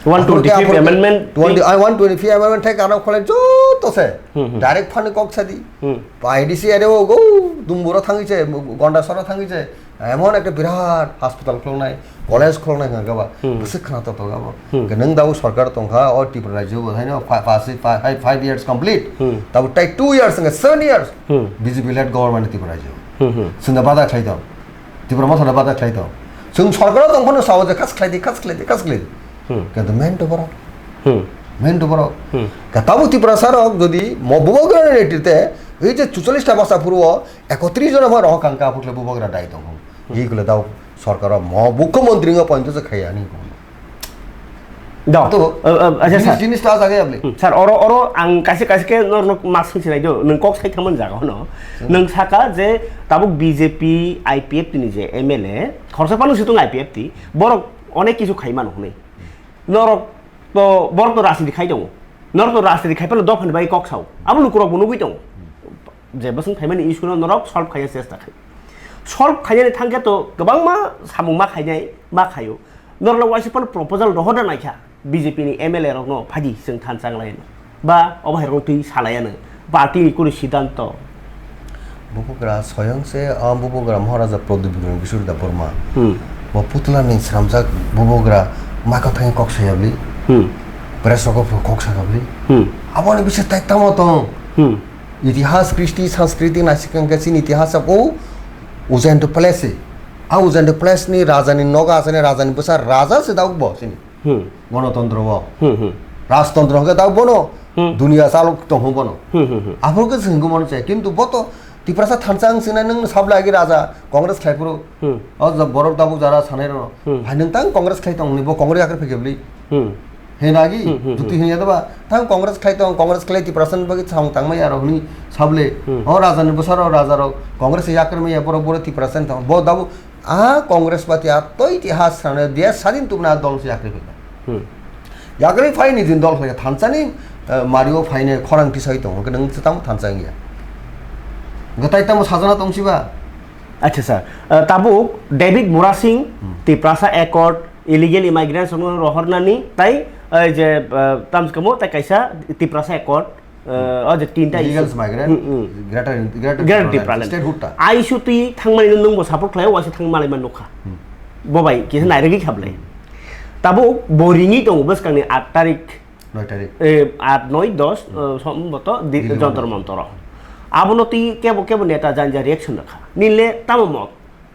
One twenty-fifth Aphuru khe amendment twenty, twi- I one twenty-fifth amendment thai kana kholai joto se Hmm, hmm. Direct phani kok sadi. Hmm. Pai D C area o go dumbura thangwi se, gonda sora thangwi se. Emon ekta birat hospital khuloknai, college khuloknai hwnka khe ba, Hmm. bwswk khna to toga bo. Hmm. Ke nwng dabo sarkar tongkha, o Tripura rajyo bo haino fi-, fi-, fi-, five, five years complete. Hmm. Dabo tai two years hwnka seven years. Hmm. B J P led government Tripura rajyo. Hmm, hmm. Chwngno bada khlai tong. Tripura motha no bada khlai tong. Chwng sarkar tong phano sao je khas khlai di, khas khlai di, khas khlai di. Hmm. Kintu main to borok. Hmm. Main to borok. Hmm. Ka tabo Tripura sarok jodi mo bubagra ni netrite, ei je chuchallis ta basa phuru o ekotris jona ma rohor kangka phukle bubagra dai tong. Hmm. Ei kule dao sarkar o mo mukhyamantri ngo pointo se khaya ni. Dao. To, Uh, uh, acha, jinis, sir. Jinis ta jaga abli. Hmm, sir, oro, oro ang kaisa, kaisa khe nor, nor mas sing sinai do. Nwng kok sai thamani jaga hono. Hmm. Nwng saka je tabuk B J P I P F ni je M L A, khorsa panu situng I P F ti, borok onek kisu khai mano hwnwi. Norok to, borok to rajniti khai tongo. Norok to rajniti khai phano dophani bai kok sao. Abo lukurok bo nugui tongo. Je bwswng phaimani issue no norok solve khaina chesta khai. Solve khainani thangkhe to kwbangma samung ma khainai, ma khaio. Norok le waisa phano proposal rohorna naikha. B J P ni M L A rokno phaidi chwng thansa wnglaino. Ba obo hai rokno twi salaiano. Party ni kunu siddhanto. Bubagra soyong se, ah, bubagra Maharaja Pradyut Bikram Kishore Debbarma. Hmm. Bo putla ni sramjak bubagra ma kwthang kok sayabli. Hmm. Press rok kok sakabli. Hmm. Aboni bising tai tamo tong. Hmm. Itihas, Kristi, Sanskriti, naisik kangkhe chini itihas o Ujjainto Palace. A Ujjainto Palace ni raja ni nogo asani raja ni bwsa raja se dauk bo chini. Hmm. Gonotontro o. Hmm, hmm. Rajtontro hwnkhe dauk bono Hmm. Dunia chalok tongkho bono. Hmm, hmm, hmm. Aphuru khe se hwnkhe bono chaya. Kintu bo to Tiprasa thansa wng sinai nwng sabla agi raja Congress khlaiphuru. Hmm. O borok tabuk jara sanai rok. Hmm. Hai nwng tang Congress khlai tong hwnwi bo Congress yakarwi phaikhe bwlwi. Hmm. Hwnwi agi, Hmm, hmm, juti hmm. Hwnwi yadaba, tang Congress khlai tong, Congress khlai Tiprasa ni bagwi samung tangmaya rok hwnwi sable. Hmm. O raja ni bwsarok, raja rok Congress yakarwi maya borok, borok Tiprasa ni tong. Bo tabuk a Congress party a toi tihas sanai dia sadin tubuna dol se yakarwi phaikha. Hmm. Yakarwi phai ni din dol khlai thansa ni, eh, mario phai ne khorang tisai tong, hwnkhe nwng se tamo thansa wngya. Hwnkhe tai tamo sajana tong siba? Acha sir, eh, tabuk David Murasing, Hmm. Tiprasa Accord, illegal immigrants no rohornani, tai, eh, je, eh, tamskamo tai kaisa Tiprasa Accord, eh, o je tinta Illegals issue. Migrant, Hmm, hmm. Greater, Greater Greater Tipraland, Tipraland. Statehood ta. A issue twi thangmani nwng bo support khlai, waisa thangmani man nukha. Hmm. Bo bai kisa nairagwi khablai. Tabuk bo ringwi tongo bwskangni aat tarik. Noi tarik. Eh, aat, noi, dos, Hmm. eh, somboto di-, Dili Jontor Montoro. Montoro. Abono twi kebo kebo neta janja reaction rwkha. Nile tamo mot?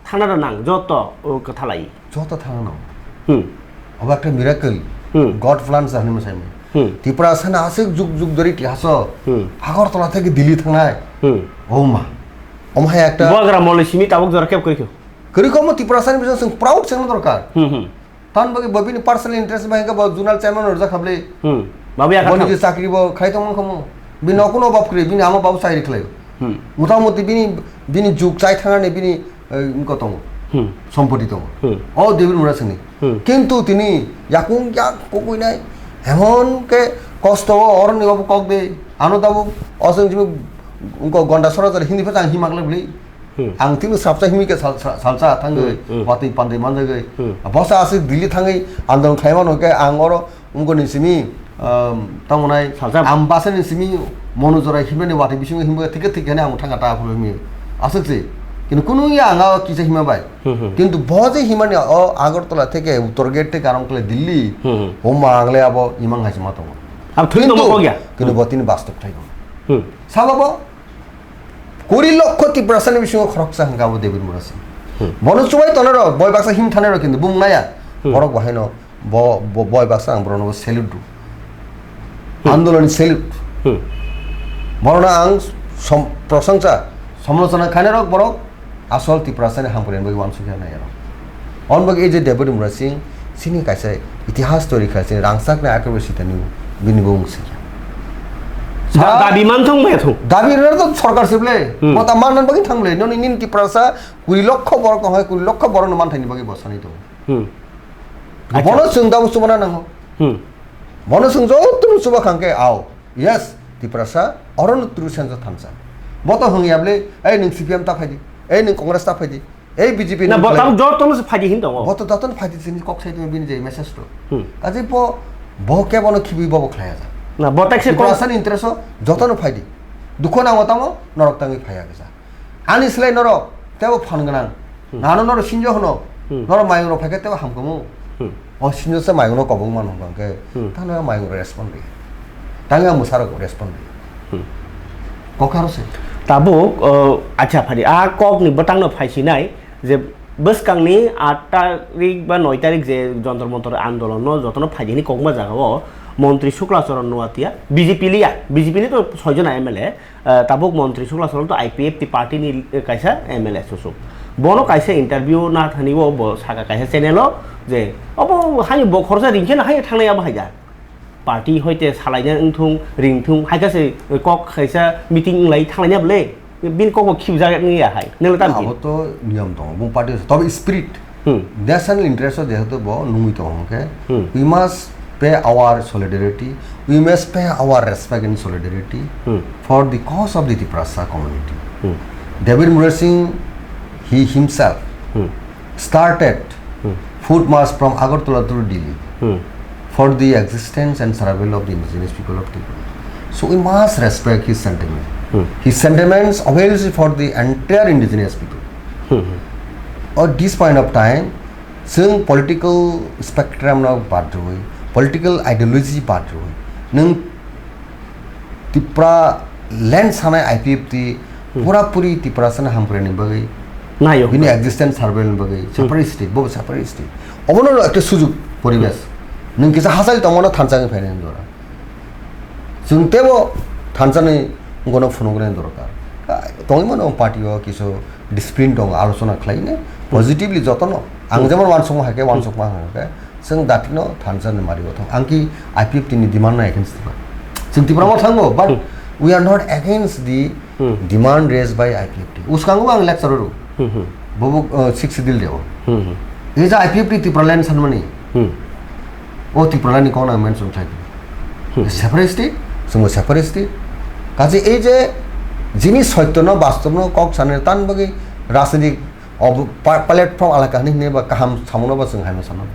Thana rw nang joto, o, kwthalai. Joto thana nang. Hmm. Obo ekta miracle. Hmm. God plan sa hinwi mwsai mani. Hmm. Tiprasa no aswk juk juk dori tihaso. Hmm. Agartala theke Delhi thangnai. Hmm. Oh ma. Omo hai ekta Bubagra mol ni simi tabuk jora kep kwrwi kho. Kwrwi kho omo Tiprasa ni bising chwng proud chengna dorkar. Hmm, hmm. Tamoni bagwi bo bini personal interest bai hwnkhe bo zonal chairman rwjak kha bwle. Hmm. Babu ya Bo kha niji thang. Chakri bo khai tongmani khamu. Bini nokuno bab kwrwi, bini ama babu chakri khlai. Hmm. Mota moti bini, bini juk chai thangnani bini, eh, wngkha tongo. Hmm. Sompoti tongo. Hmm. O David Murasingni. Hmm. Kintu tini yakung yak kukuinai. Emon ke kosto o oroni babu kok de. Ano tabuk o chwng simi wngkha Gonda Sora jora Hindi pha tang himak le bwle. Hmm. Ang tini sapsa himi khe sal-, sal-, salsa thangwi, Hmm, hmm. Watwi pandwi manjagwi. Hmm. Bosa aswk Delhi thangwi andolon khlaimano khe ang oro wngkoni simi, um, tamo nai Salsa. Ambasa ni simi Monu jora himani watwi bisingo himba thike thike hwnwi ang thangkha ta phuru himi. Aswk se. Kintu kunu ya ang o kisa hima bai. Hmm, hmm. Kintu bo je himani o Agartala theke Uttor Gate theke arong kle Delhi. Hmm, hmm. O ma ang le abo imang hai se ma tongo. Abo thwi Kintu, tongma kok ya? Kintu Hmm. Bo tini bastob thai tongo. Hmm. Sabo bo Kuri lokho Tiprasani bisingo khoroksa hwnkha abo David Murasing. Hmm. Bono chubai tongnai rok, boi baksa him thanai rok kintu bumung naya. Hmm. Borok bo haino bo, bo, boi baksa ang borokno bo salute rw. Hmm. Andoloni salute. Hmm. Borokno ang som-, prosongsa, somalochona khainai rok borok asol Tiprasani hamkrai bagwi uansukya nai rok. Hwn bagwi ei je David Murasing, chini kaisa itihas tori kha, chini rangchakni akhirbo sitani bini bumung sirya. Da-, dabi man thung maya thung. Dabi rwna to sorkar se ble. Hmm. Bo ta manna bagwi thang ble. Noni nini Tiprasa kuri lokho borok tong hai, kuri lokho borok no manthaini bagwi bo sanai tongo. Hmm. Bono Acha. Chwng da chubana nango. Hmm. Bono chwng joto no chuba khang khe ao. Yes, Tiprasa oro no tru sensa thansa. Bo to hwng ya ble, "Ei nwng C P M ta phai di. Ei nwng Congress ta phai di." Ei B J P Na, ni bo khlai- tam joto no se phaidi hin tongo. Bo to joto no phaidi sini kok sai tongwi bini je message to. Hmm. Kaje bo, bo ke bono khibui bo bo khlai aja. Na, bo tak se Tiprasa kok- ni interest o joto no phaidi. Dukho nango tamo norok tangwi phai ya kisa. Ani slai norok tebo phan gwnang. Hmm. Nano norok sinjo hwno. Hmm. Norok mayung rok phaikhe tebo hamkhamu. Hmm. O sinjo se mayung no kobong mano hwnkhe. Hmm. Tano mayung respond ri. Tangwi ang mwsarok respond ri. Hmm. Kok aro se. Tabuk, uh, acha phari, a kok ni bwtang no phaisinai je bwskang ni aat tarik ba noi tarik je Jantar Mantar andolon no jotono phaidi hini kokma jaga o Montri Shukla Charan Noatia B J P liya, B J P ni to soi jona M L A, uh, tabuk Montri Shukla Charan to I P F T party ni, eh, kaisa M L A susuk. Bono kaisa interview na thani o bo saka kaisa channel o je obo hani bo khorsa ringkhe na hai thangnai abo hai da. Party hoite salaina wngthung, ringthung, hai khe se kok khaisa meeting wng lai thanglaina bwle, bini kok bo khibjak wng ya hai, nelo tam Abo khe? To niyom tongo, bung party tobe spirit, Hmm. national interest o jehetu bo nungwi tongo hwnkhe, Hmm. we must pay our solidarity, we must pay our respect and solidarity Hmm. for the cause of the Tiprasa community. Hmm. David Murasing, he himself Hmm. started Hmm. foot march from Agartala to Delhi Hmm. for the existence and survival of the indigenous people of Tripura. So we must respect his sentiment. Hmm. His sentiments avails for the entire indigenous people. Hmm. At this point of time, chwng political spectrum no bad rwi, political ideology bad rwi, nwng Tipra land sanai I P F T Hmm. pura puri Tiprasa ni hamkrai ni bagwi, Nayo. bini existence survival ni bagwi Hmm. separate state, bo separate state. Obono ekta sujuk poribesh. Hmm. Nwng kisa hachal tongmano thansa wngwi phainai dora. Chwng tebo thansa ni gono phunuknai dorkar. Ka-, tongwi mano party o kisu discipline tongo, alochona khlaine Hmm. positively jotono. Ang Hmm. jemon wansukma hai khe, Hmm. wansukma hai khe, Chwng datino thansa ni mari o thang. Ang ki I P F T ni demand nai khe sima. Chwng Tipra mo thango, but Hmm. we are not against the Hmm. demand raised by I P F T. Uskango ang lecture ro. Hmm, hmm. Bobo, uh, six dil deo. Hmm, hmm. Ei je I P F T Tipra land sanmani. Hmm. O Tipra land ni kok nang mention khlai. Hmm. Separate state, chwngbo separate state. Kaje ei je jini soityo no, bastob no kok sanani tan bagwi rajnitik Obo pa-, platform alaka hinwi hinwi ba kaham samungo ba chwng haino sanano.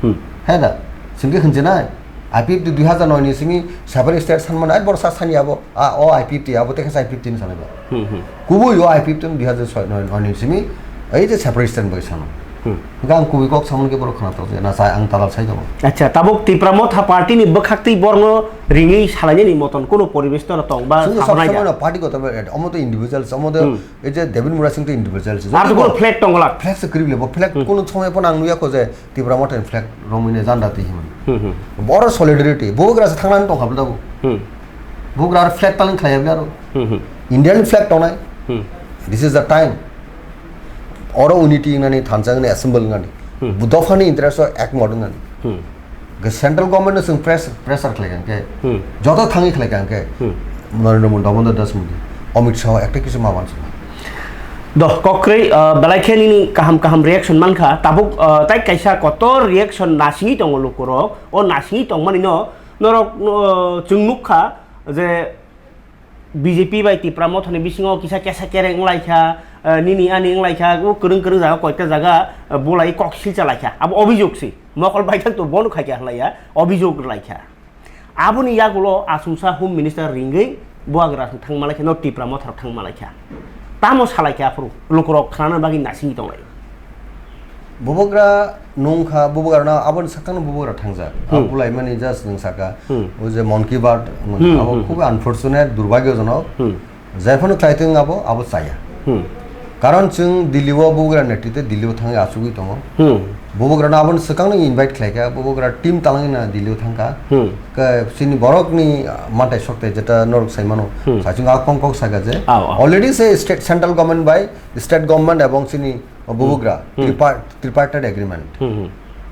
Hmm. He da? Chwng khe hwnjinai. I P F T dui hazar noi ni simi separate state sanmani, ai borok sa sani abo, a, o I P F T, abo tei khe sa I P F T ni sanai ba. Hmm, hmm. Kubui o I P F T ni dui hazar soi noi, noi ni simi, ei je separate state bai sano. Hmm. Hwnkhe ang kubui kok samani khe borok khna tokjak, na sa ang talal sai tongo. Acha, tabuk Tipra Motha party ni bwkhak twi borokno ringwi salainani moton kuno poribesh no tong ba Chwng sabo sok nai da? Samano party kotor bai, omo to individual, omo to Hmm. Ei je David Murasing to individual se. Ar to kono flag tongo la. Flag se kwrwi le, bo flag Hmm. kono somoi phano ang nuyakho je Tipra Motha ni flag romwi ne janda twi himani. Hmm, hmm. Boro solidarity, bubagra se thangnani tongkha bwlabo. Hmm. Bubagra aro flag paling khlaiya bwlaro. Hmm, hmm. Indian flag tongnai. Hmm. This is the time. Oro unity wngnani, thansa wngnani, assemble wngnani. Hmm. Dophani interest o ekmot wngnani. Hmm. Central government no chwng press-, pressure khlai kha khe, Hmm. joto thangwi khlai kha khe, Hmm. Narendra Modi, Damodar Das Modi, Amit Shah ekta kisu ma wansukma. Doh, kokrwi, ah, belai khe nini kaham kaham reaction mankha, tabuk, ah, tai kaisa kotor reaction nasingwi tongo lukurok, o nasingwi tongmani no norok, ah, chwng nukha je, B J P bai Tipra Mothani bisingo kisa kesa kereng wnglaikha, eh, nini ani wnglaikha, o kwrwng kwrwng jaga koita jaga, eh, bolai kok silcha laikha. Abo obijok se. Mokol baithang to bono khaikha halaiya, obijok laikha. Aboni yagulo asumsa Home Minister ringwi bubagra thangma laikha, no Tipra Motha thangma laikha. Tamo salaikha aphuru, lukurok khnana bagwi nasingwi tonglai. Bubagra nungkha, bubagra na aboni sakano bubagra thangjak. Hmm. Abo bulaimani just nung saka, Hmm. o je Mann Ki Baat, Hmm, abo hmm, khub hmm. unfortunate, durbhagyojonok. Hmm. Jaiphano khlaitwng abo, abo chaya. Hmm. Karon chwng Delhi o bubagra netrite Delhi o thangwi achugwi tongo. Hmm. Bubagra no aboni swkang no invite khlaikha, bubagra team talangwi na Delhi o thangkha. Hmm. Ka-, chini borokni mantai soktai jeta norok saimano. Hmm. Sachung a kong kok saka je. Ao, ao. Already se state, central government bai state government ebong chini O bubagra, Hmm. tripart-, tripartite agreement, Hmm, hmm.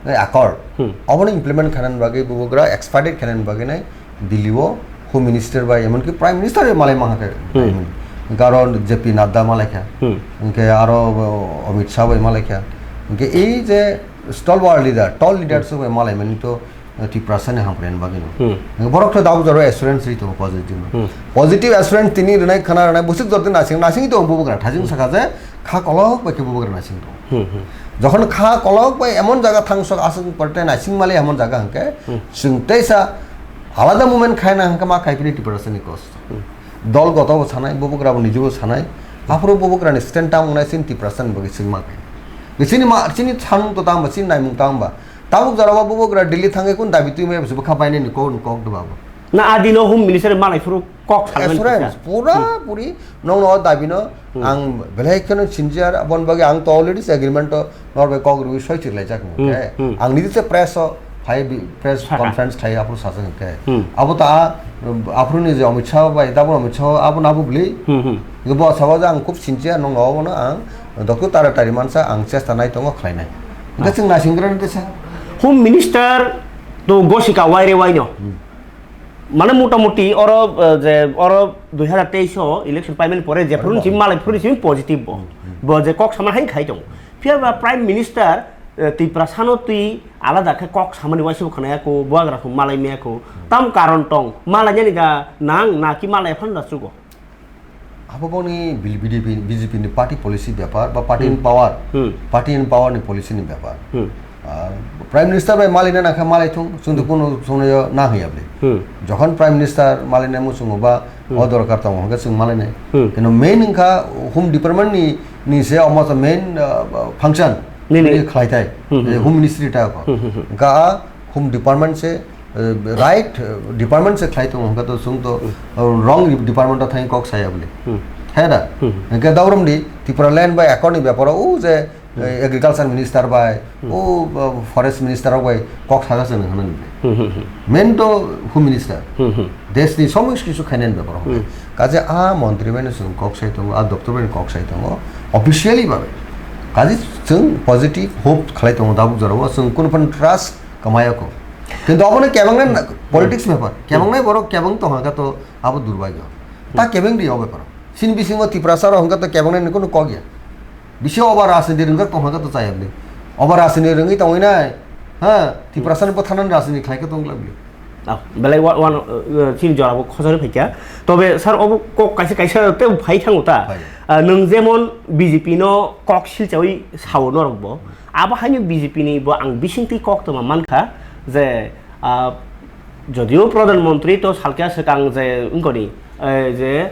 eh, accord. Hmm. Obono implement khainani bagwi bubagra expedite khainani bagwi nai Delhi o Home Minister bai, emonki Prime Minister bai malai mankha khe. Hmm. Hwnkhe aro J P Nadda malaikha. Hmm. Hwnkhe aro, uh, Amit Shah bai malaikha. Hwnkhe ei je stalwart leader, tall leaders bai malaimani to, uh, Tiprasani hamkrai bagwi no. Hmm. Hwnkhe borok to dabo jaro assurance ri tongo positive no. Hmm. Positive assurance tini rwnai khana rwnai bwswk jor din nasing, nasing to bubagra thajing Hmm. saka je kha kolok bai khe bubagra nasing tongo. Hmm, hmm. Jokhon kha kolok bai emon jaga thangsok aswk pore tei nasing mali emon jaga hwnkhe Hmm. chwng teisa alada movement khaina hwnkhe ma khai phini Tiprasani kos. Hmm. Dol goto bo sanai, bubagra bo nijubo sanai. Aphuru bubagrani stand tamo nai chini Tiprasani bagwi chwng ma khai. Chini ma, chini sanmung to tamo, chini naimung tamo ba. Tabuk jorao bubagra Delhi thangwi kun dabi twi maya bwkha bainani kok, kok dwba bo. Na adino Home Minister malai phuru kok salmani Assurance, kisa. Pura Hmm. puri nongno o dabi no Hmm. ang belai kheno sincere, aboni bagwi ang to already se agreement to nor bai kok rwi soi chirlai jak Hmm, hwnkhe. Hmm. Ang niji se press o phai bi-, press Saka. conference khai aphuru sajak hwnkhe. Hmm. Abo ta, aphuru ni je Amit Shah bai, double Amit Shah abo na bubli. Hmm, hmm. Bo sabo je ang khub sincere nongno obo no ang dokto tara tari mansa ang chesta nai tongo khlainai. Hwnkhe Ah. chwng naisinggra ni tesa. Home Minister to gosika waire waino. Hmm. Mane motamuti oro, eh, je oro dui hazar teis o election paimani pore je phuru Oro simi malai phuru simi positive bo. Hmm, hmm. Bo je kok sama hai khai tongo. Phiya ba Prime Minister, eh, Tiprasano twi alada khe kok samani waisa bo khwnaya kho, buagra kho malai maya kho. Hmm. Tam karon tong, malai yani ga nang na ki malai phan da chugo. Abo boni B J P, B J P ni party policy bepar ba party in Hmm. power, Hmm. party in power ni policy ni bepar. Hmm. Ah, Prime Minister bai malina nangkha malai thung, chwng to Hmm. kunu chwngno na hwnya bli. Hmm. Jokhon Prime Minister malina muchungo ba Hmm. o dorkar tongo hwnkhe chwng malainai. Hmm. Kino main wngkha Home Department ni, ni se omo to main, ah, function Nini. ni khlaitai. Hmm, hmm, Eh, hmm. Home Ministry ta ko. Hmm, hmm, hmm. Wngkha a Home Department se, eh, right, eh, department se khlai tongo, hwnkhe to chwng to, Hmm. eh, wrong department o thangwi kok saya bwle. Hmm. Hai da? Hmm. Hwnkhe Dauromdi Tipraland bai accord ni beparo o je, Hmm. eh, agriculture minister bai, Hmm. o, eh, forest minister rok bai kok saga se nang hwnwi. Hmm, hmm, hmm. Main to Home Minister. Hmm, hmm. Desh ni somost kisu khainani beparo. Hmm. Kaje a montri bai no chwng kok sai tongo, a doptor bai no kok sai tongo, officially babe. Kaje chwng positive hope khlai tongo dabuk jorao, chwng kunu phano trust Kamaya ko. Kintu abono kebang nai politics bepar. Kebang nai borok kebang tong hwnkha to abo durbagyo. Ta kebang ri o bepar. Sini bisingo Tiprasa rok hwnkha to kebang nai kono kok ya. Bisi oba rajniti rwngjak tong hwnkha to chaya bini. Oba rajniti rwngwi tongwi nai. Ha, Tiprasa ni bwtharnani rajniti khlai khe tong glak bini. Ah, belai wa-, wan-, uh, chini jora bo khojagwi phaikha. Tobe sir obo kok kaisa kaisa te phai thango ta. Phai. Ah, nwng jemon B J P no kok silchawi sao norok bo. Abo haino B J P ni bo ang bisingtwi koktwma mankha je, ah, jodio Pradhan Mantri to salkya swkang je wngkoni, eh, je,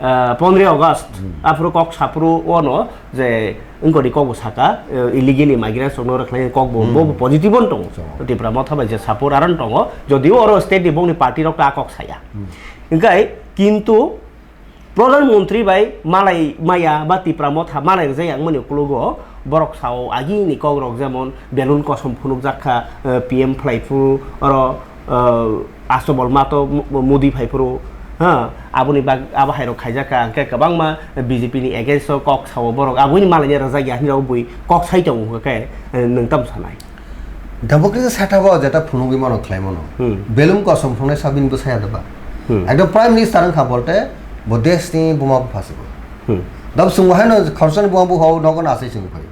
ah, pondroy August, Hmm. aphuru kok saphuru ono je wngkoni kok bo saka, eh, illegally migrants rokno rwkhlai kok bo, Hmm. bo, bo positive on tongo. So. Tipra Motha bai je support aron tongo, jodio oro state ni bongni party rok ta kok saya. Hmm. Hingkai kintu Pradhan Mantri bai malai maya ba Tipra Motha malai rwjak yang mani ukologo borok sao agini kok rok jemon belun kosom phunukjak kha, eh, P M phlai phuru oro, eh, Asto Bolma to Mo-, Modi phai phuru, ha, aboni bag-, abo hai rok khaijak kha, hwnkhe kwbangma B J P ni against o kok sao borok, aboni malai rwjak ya hinwi rok bui kok sai tongo hwnkhe, eh, nwng tam sanai. Democracy setup o jeta phunugwi mano khlai mano. Hmm. Belum kosom phungnai sabini bwsaya da ba. Hmm. Ekdom Prime Minister wngkha bolte bo desh ni buma bupha se bo. Hmm. Dab swngo haino khoroksa ni buma bupha o nogo nasai chwng phai.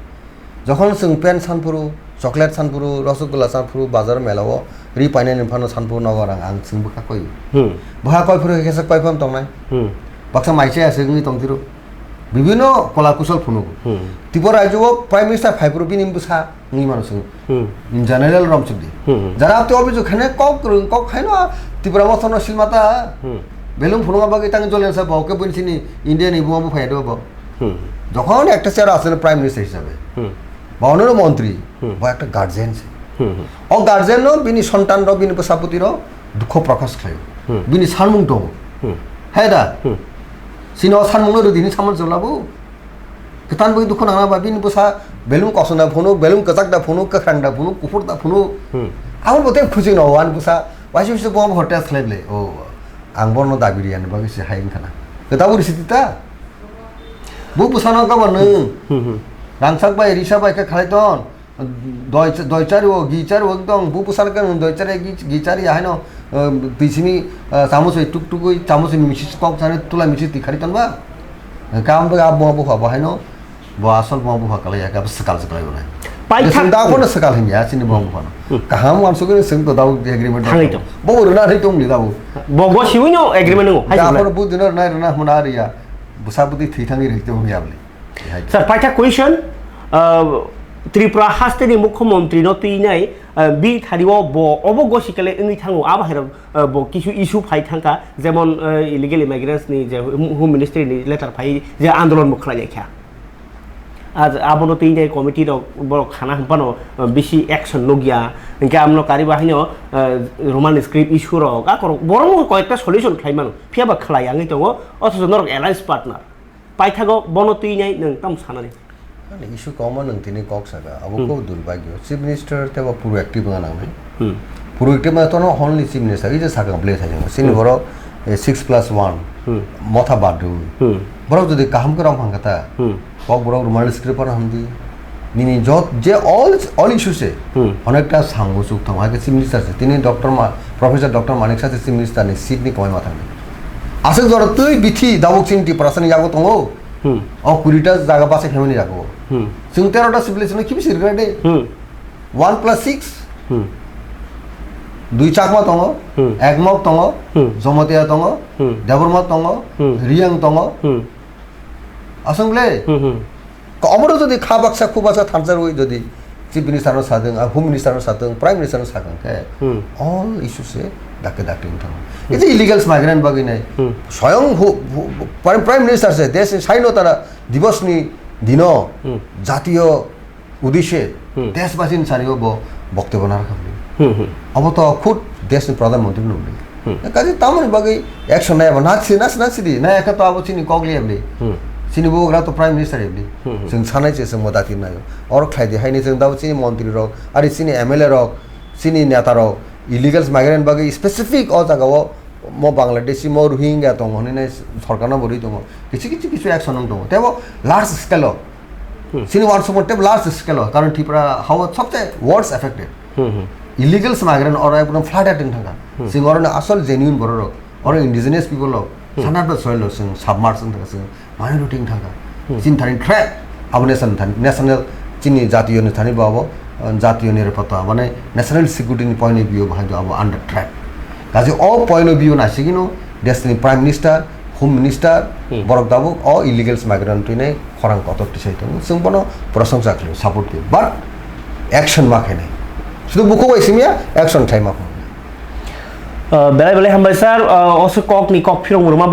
Jokhon chwng pen sanphuru, chocolate sanphuru, rosogula sanphuru, bazar mela o ri painani phano sanphuru nogo rang ang chwng bwkha koi. Hmm. Bwkha koi phuru khe kesa koi phano tongnai. Hmm. Baksa mai chaya se wngwi tongtiro. Bibino kola kusol phunugo. Hmm. Tripura rajyo o Prime Minister phai phuru bini bwsa wngwi mano chwng. Hmm. General Ramchakdi. Hmm. Jara abtwi obijog khainai kok kwrwng kok khaino Tripura Motha no silmata. Hmm. Belung phunukma bagwi tang Jolyan sa bo khe buini sini India ni buma buphai do bo. Hmm. Jokhon ekta chair o asle Prime Minister hisabe. Hmm. Ba onoro montri, Hmm. ba ekta guardian se. Hmm, hmm. O guardian no bini sontan rok, bini bwsapoti rok dukho prokash khlaio. Hmm. Bini sanmung tongo. Hmm. Hai da? Hmm. Sini o sanmung no rwdi hinwi samani jwlabo. Kwtan bai dukho nangna ba bini bwsa belung kosom da phunuk, belung kwchak da phunuk, kwkhrang da phunuk, kuphur da phunuk. Hmm. Abo bo tei khujui no ani bwsa, waisa waisa bo hotel khlai ble. O, ang bono dabi riya ni bagwi se hai wngkha na. Kwta bo risi ta? Bo bwsano gabon nwng. Hmm, hmm. Rangchak bai, risa bai khe khlai ton. Doi, doi chari o, gi chari o, ekdom bo bwsano khe nwng doi chari, gi, gi chari ya haino Twi simi, ah, chamus bai tuk tukui, chamus bai misi kok sani tula misi twi khari tonba. Kam bai abo abo ha bahai no, bo asol bo abo ha kalai ya, abo sekal sekalai bolai. Pai Sing thak- da kono sekal hinya, sini bo abo ha no. Hmm. Kaham wan sugui sing to dau agreement. Thangwi tong. Bo runa ri tong li dau. Bo, bo siwi no agreement no, hai Da sekalai. Kono bu dino runa runa hmuna ri ya. Busa budi thwi thangwi ri tong ya bli. Hai. Sir, paitha question, uh, Tripura hasteni mukhyamantri no twi nai, uh, bi thani o bo obo gosi kele wngwi thango, abo hai rok, uh, bo kisu issue phai thangkha, jemon, uh, illegal immigrants ni je Home Ministry ni letter phai je andolon bo khlai kha. Ar abono twi nai committee rok bo khana hwnphano, uh, bisi action nukya, hwnkhe amno kari bahai no, uh, Roman script issue rok, a korok borok no koyekta solution khlai mano, phiya ba khlai wngwi tongo, othocho norok alliance partner. Paithago bono twi nai nwng tamo sanani? Ani issue koma nwng tini kok saka, abo Hmm. kok durbagyo. Chief Minister tebo proactive wngna nangnai. Hmm. Proactive wngna tono only Chief Minister, ije saka ble thai jang. Sini Hmm. borok, eh, six plus one, Hmm. motha badrwi. Hmm. Borok jodi kaham khe rong phang kata, Hmm. kok borok Roman script ano hamdi. Nini jot je all, all issue se, Hmm. onekta sango chuk thango, hai khe Chief Minister se. Tini Doctor Ma-, Professor Doctor Manik Saha se Chief Minister ni seat ni komai ma thangdi. Aswk jora twi bithi dabuk chini Tiprasa ni yago tongo. Hmm. O kuri ta jaga basa khaimani jaga o. Hmm. Chwng tero ta civilization no khibi sirgra de. Hmm. One plus six. Hmm. Dui Chakma tongo, Hmm. Ekmok tongo, Hmm. Jomotia tongo, Hmm. Debbarma tongo, Hmm. Riyang tongo. Hmm. Aswk le. Hmm, hmm. Ka omo jodi kha baksa khu baksa thansa rwi jodi Chief Minister no sadwng, ah, Home Minister no sadwng, Prime Minister no sakang khe Hmm. all issues se dakti dakti wng thango. Hmm. It's illegal migrant bagwi nai. Hmm. Soyong hu-, hu-, Prime, Prime Minister se desh ni sainotara divos ni dino Hmm. jatiyo udishe Hmm. deshbasi ni sari o bo boktobyo narwkha. Hmm, hmm. Abo to khud desh ni Pradhan Mantri no nungdi. Hmm. Kaje tamoni bagwi action nai abo na si, na si, na si di, na ekha to abo chini kok liya bli. Hmm. Chini bubagra to Prime Minister ya bli. Hmm, hmm. Chwng sanai se chwng mo dakti nayo. Oro khlai di haini chwng dabo chini montri rok, ari chini M L A rok, chini neta rok, illegal migrant bagwi specific o jaga o mo Bangladeshi, mo Rohingya tongo hinwi nai sorkar no bo rwi tongo. Kichi kichi kichi action wng tongo. Tebo large scale o. Hmm. Chini wansukmung tebo large scale o. Karon Tripura hao sobse worst affected. Hmm, hmm. Illegal migrant oro ekdom flooded wng thangkha. Hmm. Chwng oro no asol genuine borok rok. Oro indigenous people rok. Hmm. Sanat ba soil rok chwng submerge wng thangkha chwng. Minority wng thangkha. Hmm. Chini thani threat. Abo national thani, national chini jatiyo ni thani bo abo, uh, jatiyo ni report abo nai national security ni point of view bahai do abo under threat. Kaje o point of view naisigino desh ni Prime Minister, Home Minister, Hmm. borok tabuk o illegal migrant twi nai khorang kotor tisai tongo. Chwng bono prosongsa khlaio, support khlaio. But action ma khainai. Sudu bukhuk bai simiya action khlai ma khainai. Uh, belai belai hambai sir, uh, o se kok ni kok phirong rwma